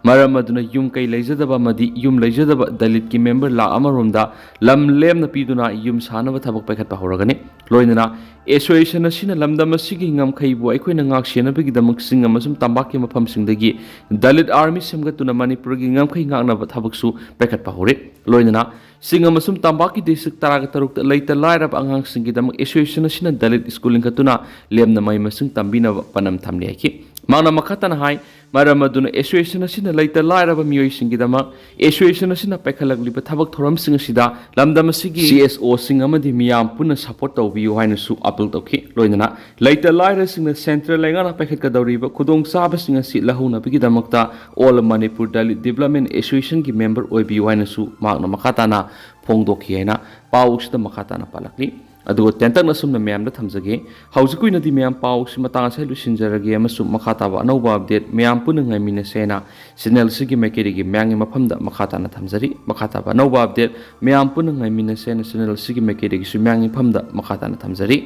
ꯃꯔꯝ ꯑꯗꯨꯅ ꯌꯨꯝ ꯀꯩ ꯂꯩꯖꯗꯕ ꯑꯃꯗꯤ ꯌꯨꯝ ꯂꯩꯖꯗꯕ ꯗꯂꯤꯠꯀꯤ ꯃꯦꯝꯕꯔ ꯂꯥꯈ ꯑꯃꯔꯣꯝꯗ ꯂꯝ ꯂꯦꯝꯅ ꯄꯤꯗꯨꯅ ꯌꯨꯝ ꯁꯥꯅꯕ ꯊꯕꯛ ꯄꯥꯏꯈꯠꯄ ꯍꯧꯔꯒꯅꯤ꯫ ꯂꯣꯏꯅꯅ ꯑꯦꯁꯣꯁꯤꯌꯦꯁꯟ ꯑꯁꯤꯅ ꯂꯝꯗꯝ ꯑꯁꯤꯒꯤ ꯉꯝꯈꯩꯕꯨ ꯑꯩꯈꯣꯏꯅ ꯉꯥꯛ ꯁꯦꯟꯅꯕꯒꯤꯗꯃꯛ ꯆꯤꯡ ꯑꯃꯁꯨꯡ ꯇꯝꯄꯥꯛꯀꯤ ꯃꯐꯝꯁꯤꯡꯗꯒꯤ ꯗꯂꯤꯠ ꯑꯥꯔꯃꯤ ꯁꯦꯝꯒꯠꯇꯨꯅ ꯃꯅꯤꯄꯨꯔꯒꯤ ꯉꯝꯈꯩ ꯉꯥꯛꯅꯕ ꯊꯕꯛꯁꯨ ꯄꯥꯏꯈꯠꯄ ꯍꯧꯔꯦ꯫ ꯂꯣꯏꯅꯅ ꯆꯤꯡ ꯑꯃꯁꯨꯡ ꯇꯝꯄꯥꯛꯀꯤ ꯗꯤꯁꯇ꯭ꯔꯤꯛ ꯇꯔꯥꯒ ꯇꯔꯨꯛꯇ ꯂꯩꯇ ꯂꯥꯏꯔꯕ ꯑꯉꯥꯡꯁꯤꯡꯒꯤꯗꯃꯛ ꯑꯦꯁꯣꯁꯤꯌꯦꯁꯟ ꯑꯁꯤꯅ ꯗꯂꯤꯠ ꯁ꯭ꯀꯨꯜ ꯂꯤꯡꯈꯠꯇꯨꯅ ꯂꯦꯝꯅ ꯃꯍꯩ ꯃꯁꯤꯡ ꯇꯝꯕꯤꯅꯕ ꯄꯥꯟꯗꯝ ꯊꯝꯂꯤ ꯍꯥꯏꯈꯤ꯫ ꯃꯍꯥꯛꯅ ꯃꯈꯥ ꯇꯥꯅ ꯍꯥꯏ, ꯃꯔꯝ ꯑꯗꯨꯅ association ꯑꯁꯤꯅ ꯂꯩꯇ ꯂꯥꯏꯔꯕ ꯃꯤꯑꯣꯏꯁꯤꯡꯒꯤꯗꯃꯛ association ꯑꯁꯤꯅ ꯄꯥꯏꯈꯠꯂꯛꯂꯤꯕ ꯊꯕꯛ ꯊꯧꯔꯝꯁꯤꯡ ꯑꯁꯤꯗ ꯂꯝꯗꯝ ꯑꯁꯤꯒꯤ C S Oꯁꯤꯡ ꯑꯃꯗꯤ ꯃꯤꯌꯥꯝ ꯄꯨꯟꯅ support ꯇꯧꯕꯤꯌꯨ ꯍꯥꯏꯅꯁꯨ appeal ꯇꯧꯈꯤ꯫ ꯂꯣꯏꯅꯅ ꯂꯩꯇ ꯂꯥꯏꯔꯁꯤꯡꯅ central ꯂꯩꯉꯥꯛꯅ ꯄꯥꯏꯈꯠꯀꯗꯧꯔꯤꯕ ꯈꯨꯗꯣꯡꯆꯥꯕꯁꯤꯡ ꯑꯁꯤ ꯂꯧꯍꯧꯅꯕꯒꯤꯗꯃꯛꯇ All Manipur Dalit Development Associationꯒꯤ member ꯑꯣꯏꯕꯤꯌꯨ ꯍꯥꯏꯅꯁꯨ ꯃꯍꯥꯛꯅ ꯃꯈꯥ ꯇꯥꯅ ꯐꯣꯡꯗꯣꯛꯈꯤ ꯍꯥꯏꯅ ꯄꯥꯎꯁꯤꯗ ꯃꯈꯥ ꯇꯥꯅ ꯄꯥꯜꯂꯛꯂꯤ꯫ ꯑꯗꯨꯒ ꯇꯦꯟꯇꯛꯅ ꯑꯁꯨꯝꯅ ꯃꯌꯥꯝꯗ ꯊꯝꯖꯒꯦ꯫ ꯍꯧꯖꯤꯛꯀꯤ ꯑꯣꯏꯅꯗꯤ ꯃꯌꯥꯝ ꯄꯥꯎꯁꯤ ꯃꯇꯥꯡ ꯑꯁꯤꯗ ꯂꯣꯏꯁꯤꯟꯖꯔꯒꯦ ꯑꯃꯁꯨꯡ ꯃꯈꯥ ꯇꯥꯕ ꯑꯅꯧꯕ update ꯃꯌꯥꯝ ꯄꯨꯟꯅ ꯉꯥꯏꯃꯤꯟꯅꯁꯦ ꯍꯥꯏꯅ channel ꯑꯁꯤꯒꯤ ꯃꯥꯏꯀꯩꯗꯒꯤ ꯃꯌꯥꯝꯒꯤ ꯃꯐꯝꯗ ꯃꯈꯥ ꯇꯥꯅ ꯊꯝꯖꯔꯤ꯫ ꯃꯈꯥ ꯇꯥꯕ ꯑꯅꯧꯕ update ꯃꯌꯥꯝ ꯄꯨꯟꯅ ꯉꯥꯏꯃꯤꯟꯅꯁꯦ ꯍꯥꯏꯅ channel ꯑꯁꯤꯒꯤ ꯃꯥꯏꯀꯩꯗꯒꯤꯁꯨ ꯃꯌꯥꯝꯒꯤ ꯃꯐꯝꯗ ꯃꯈꯥ ꯇꯥꯅ ꯊꯝꯖꯔꯤ꯫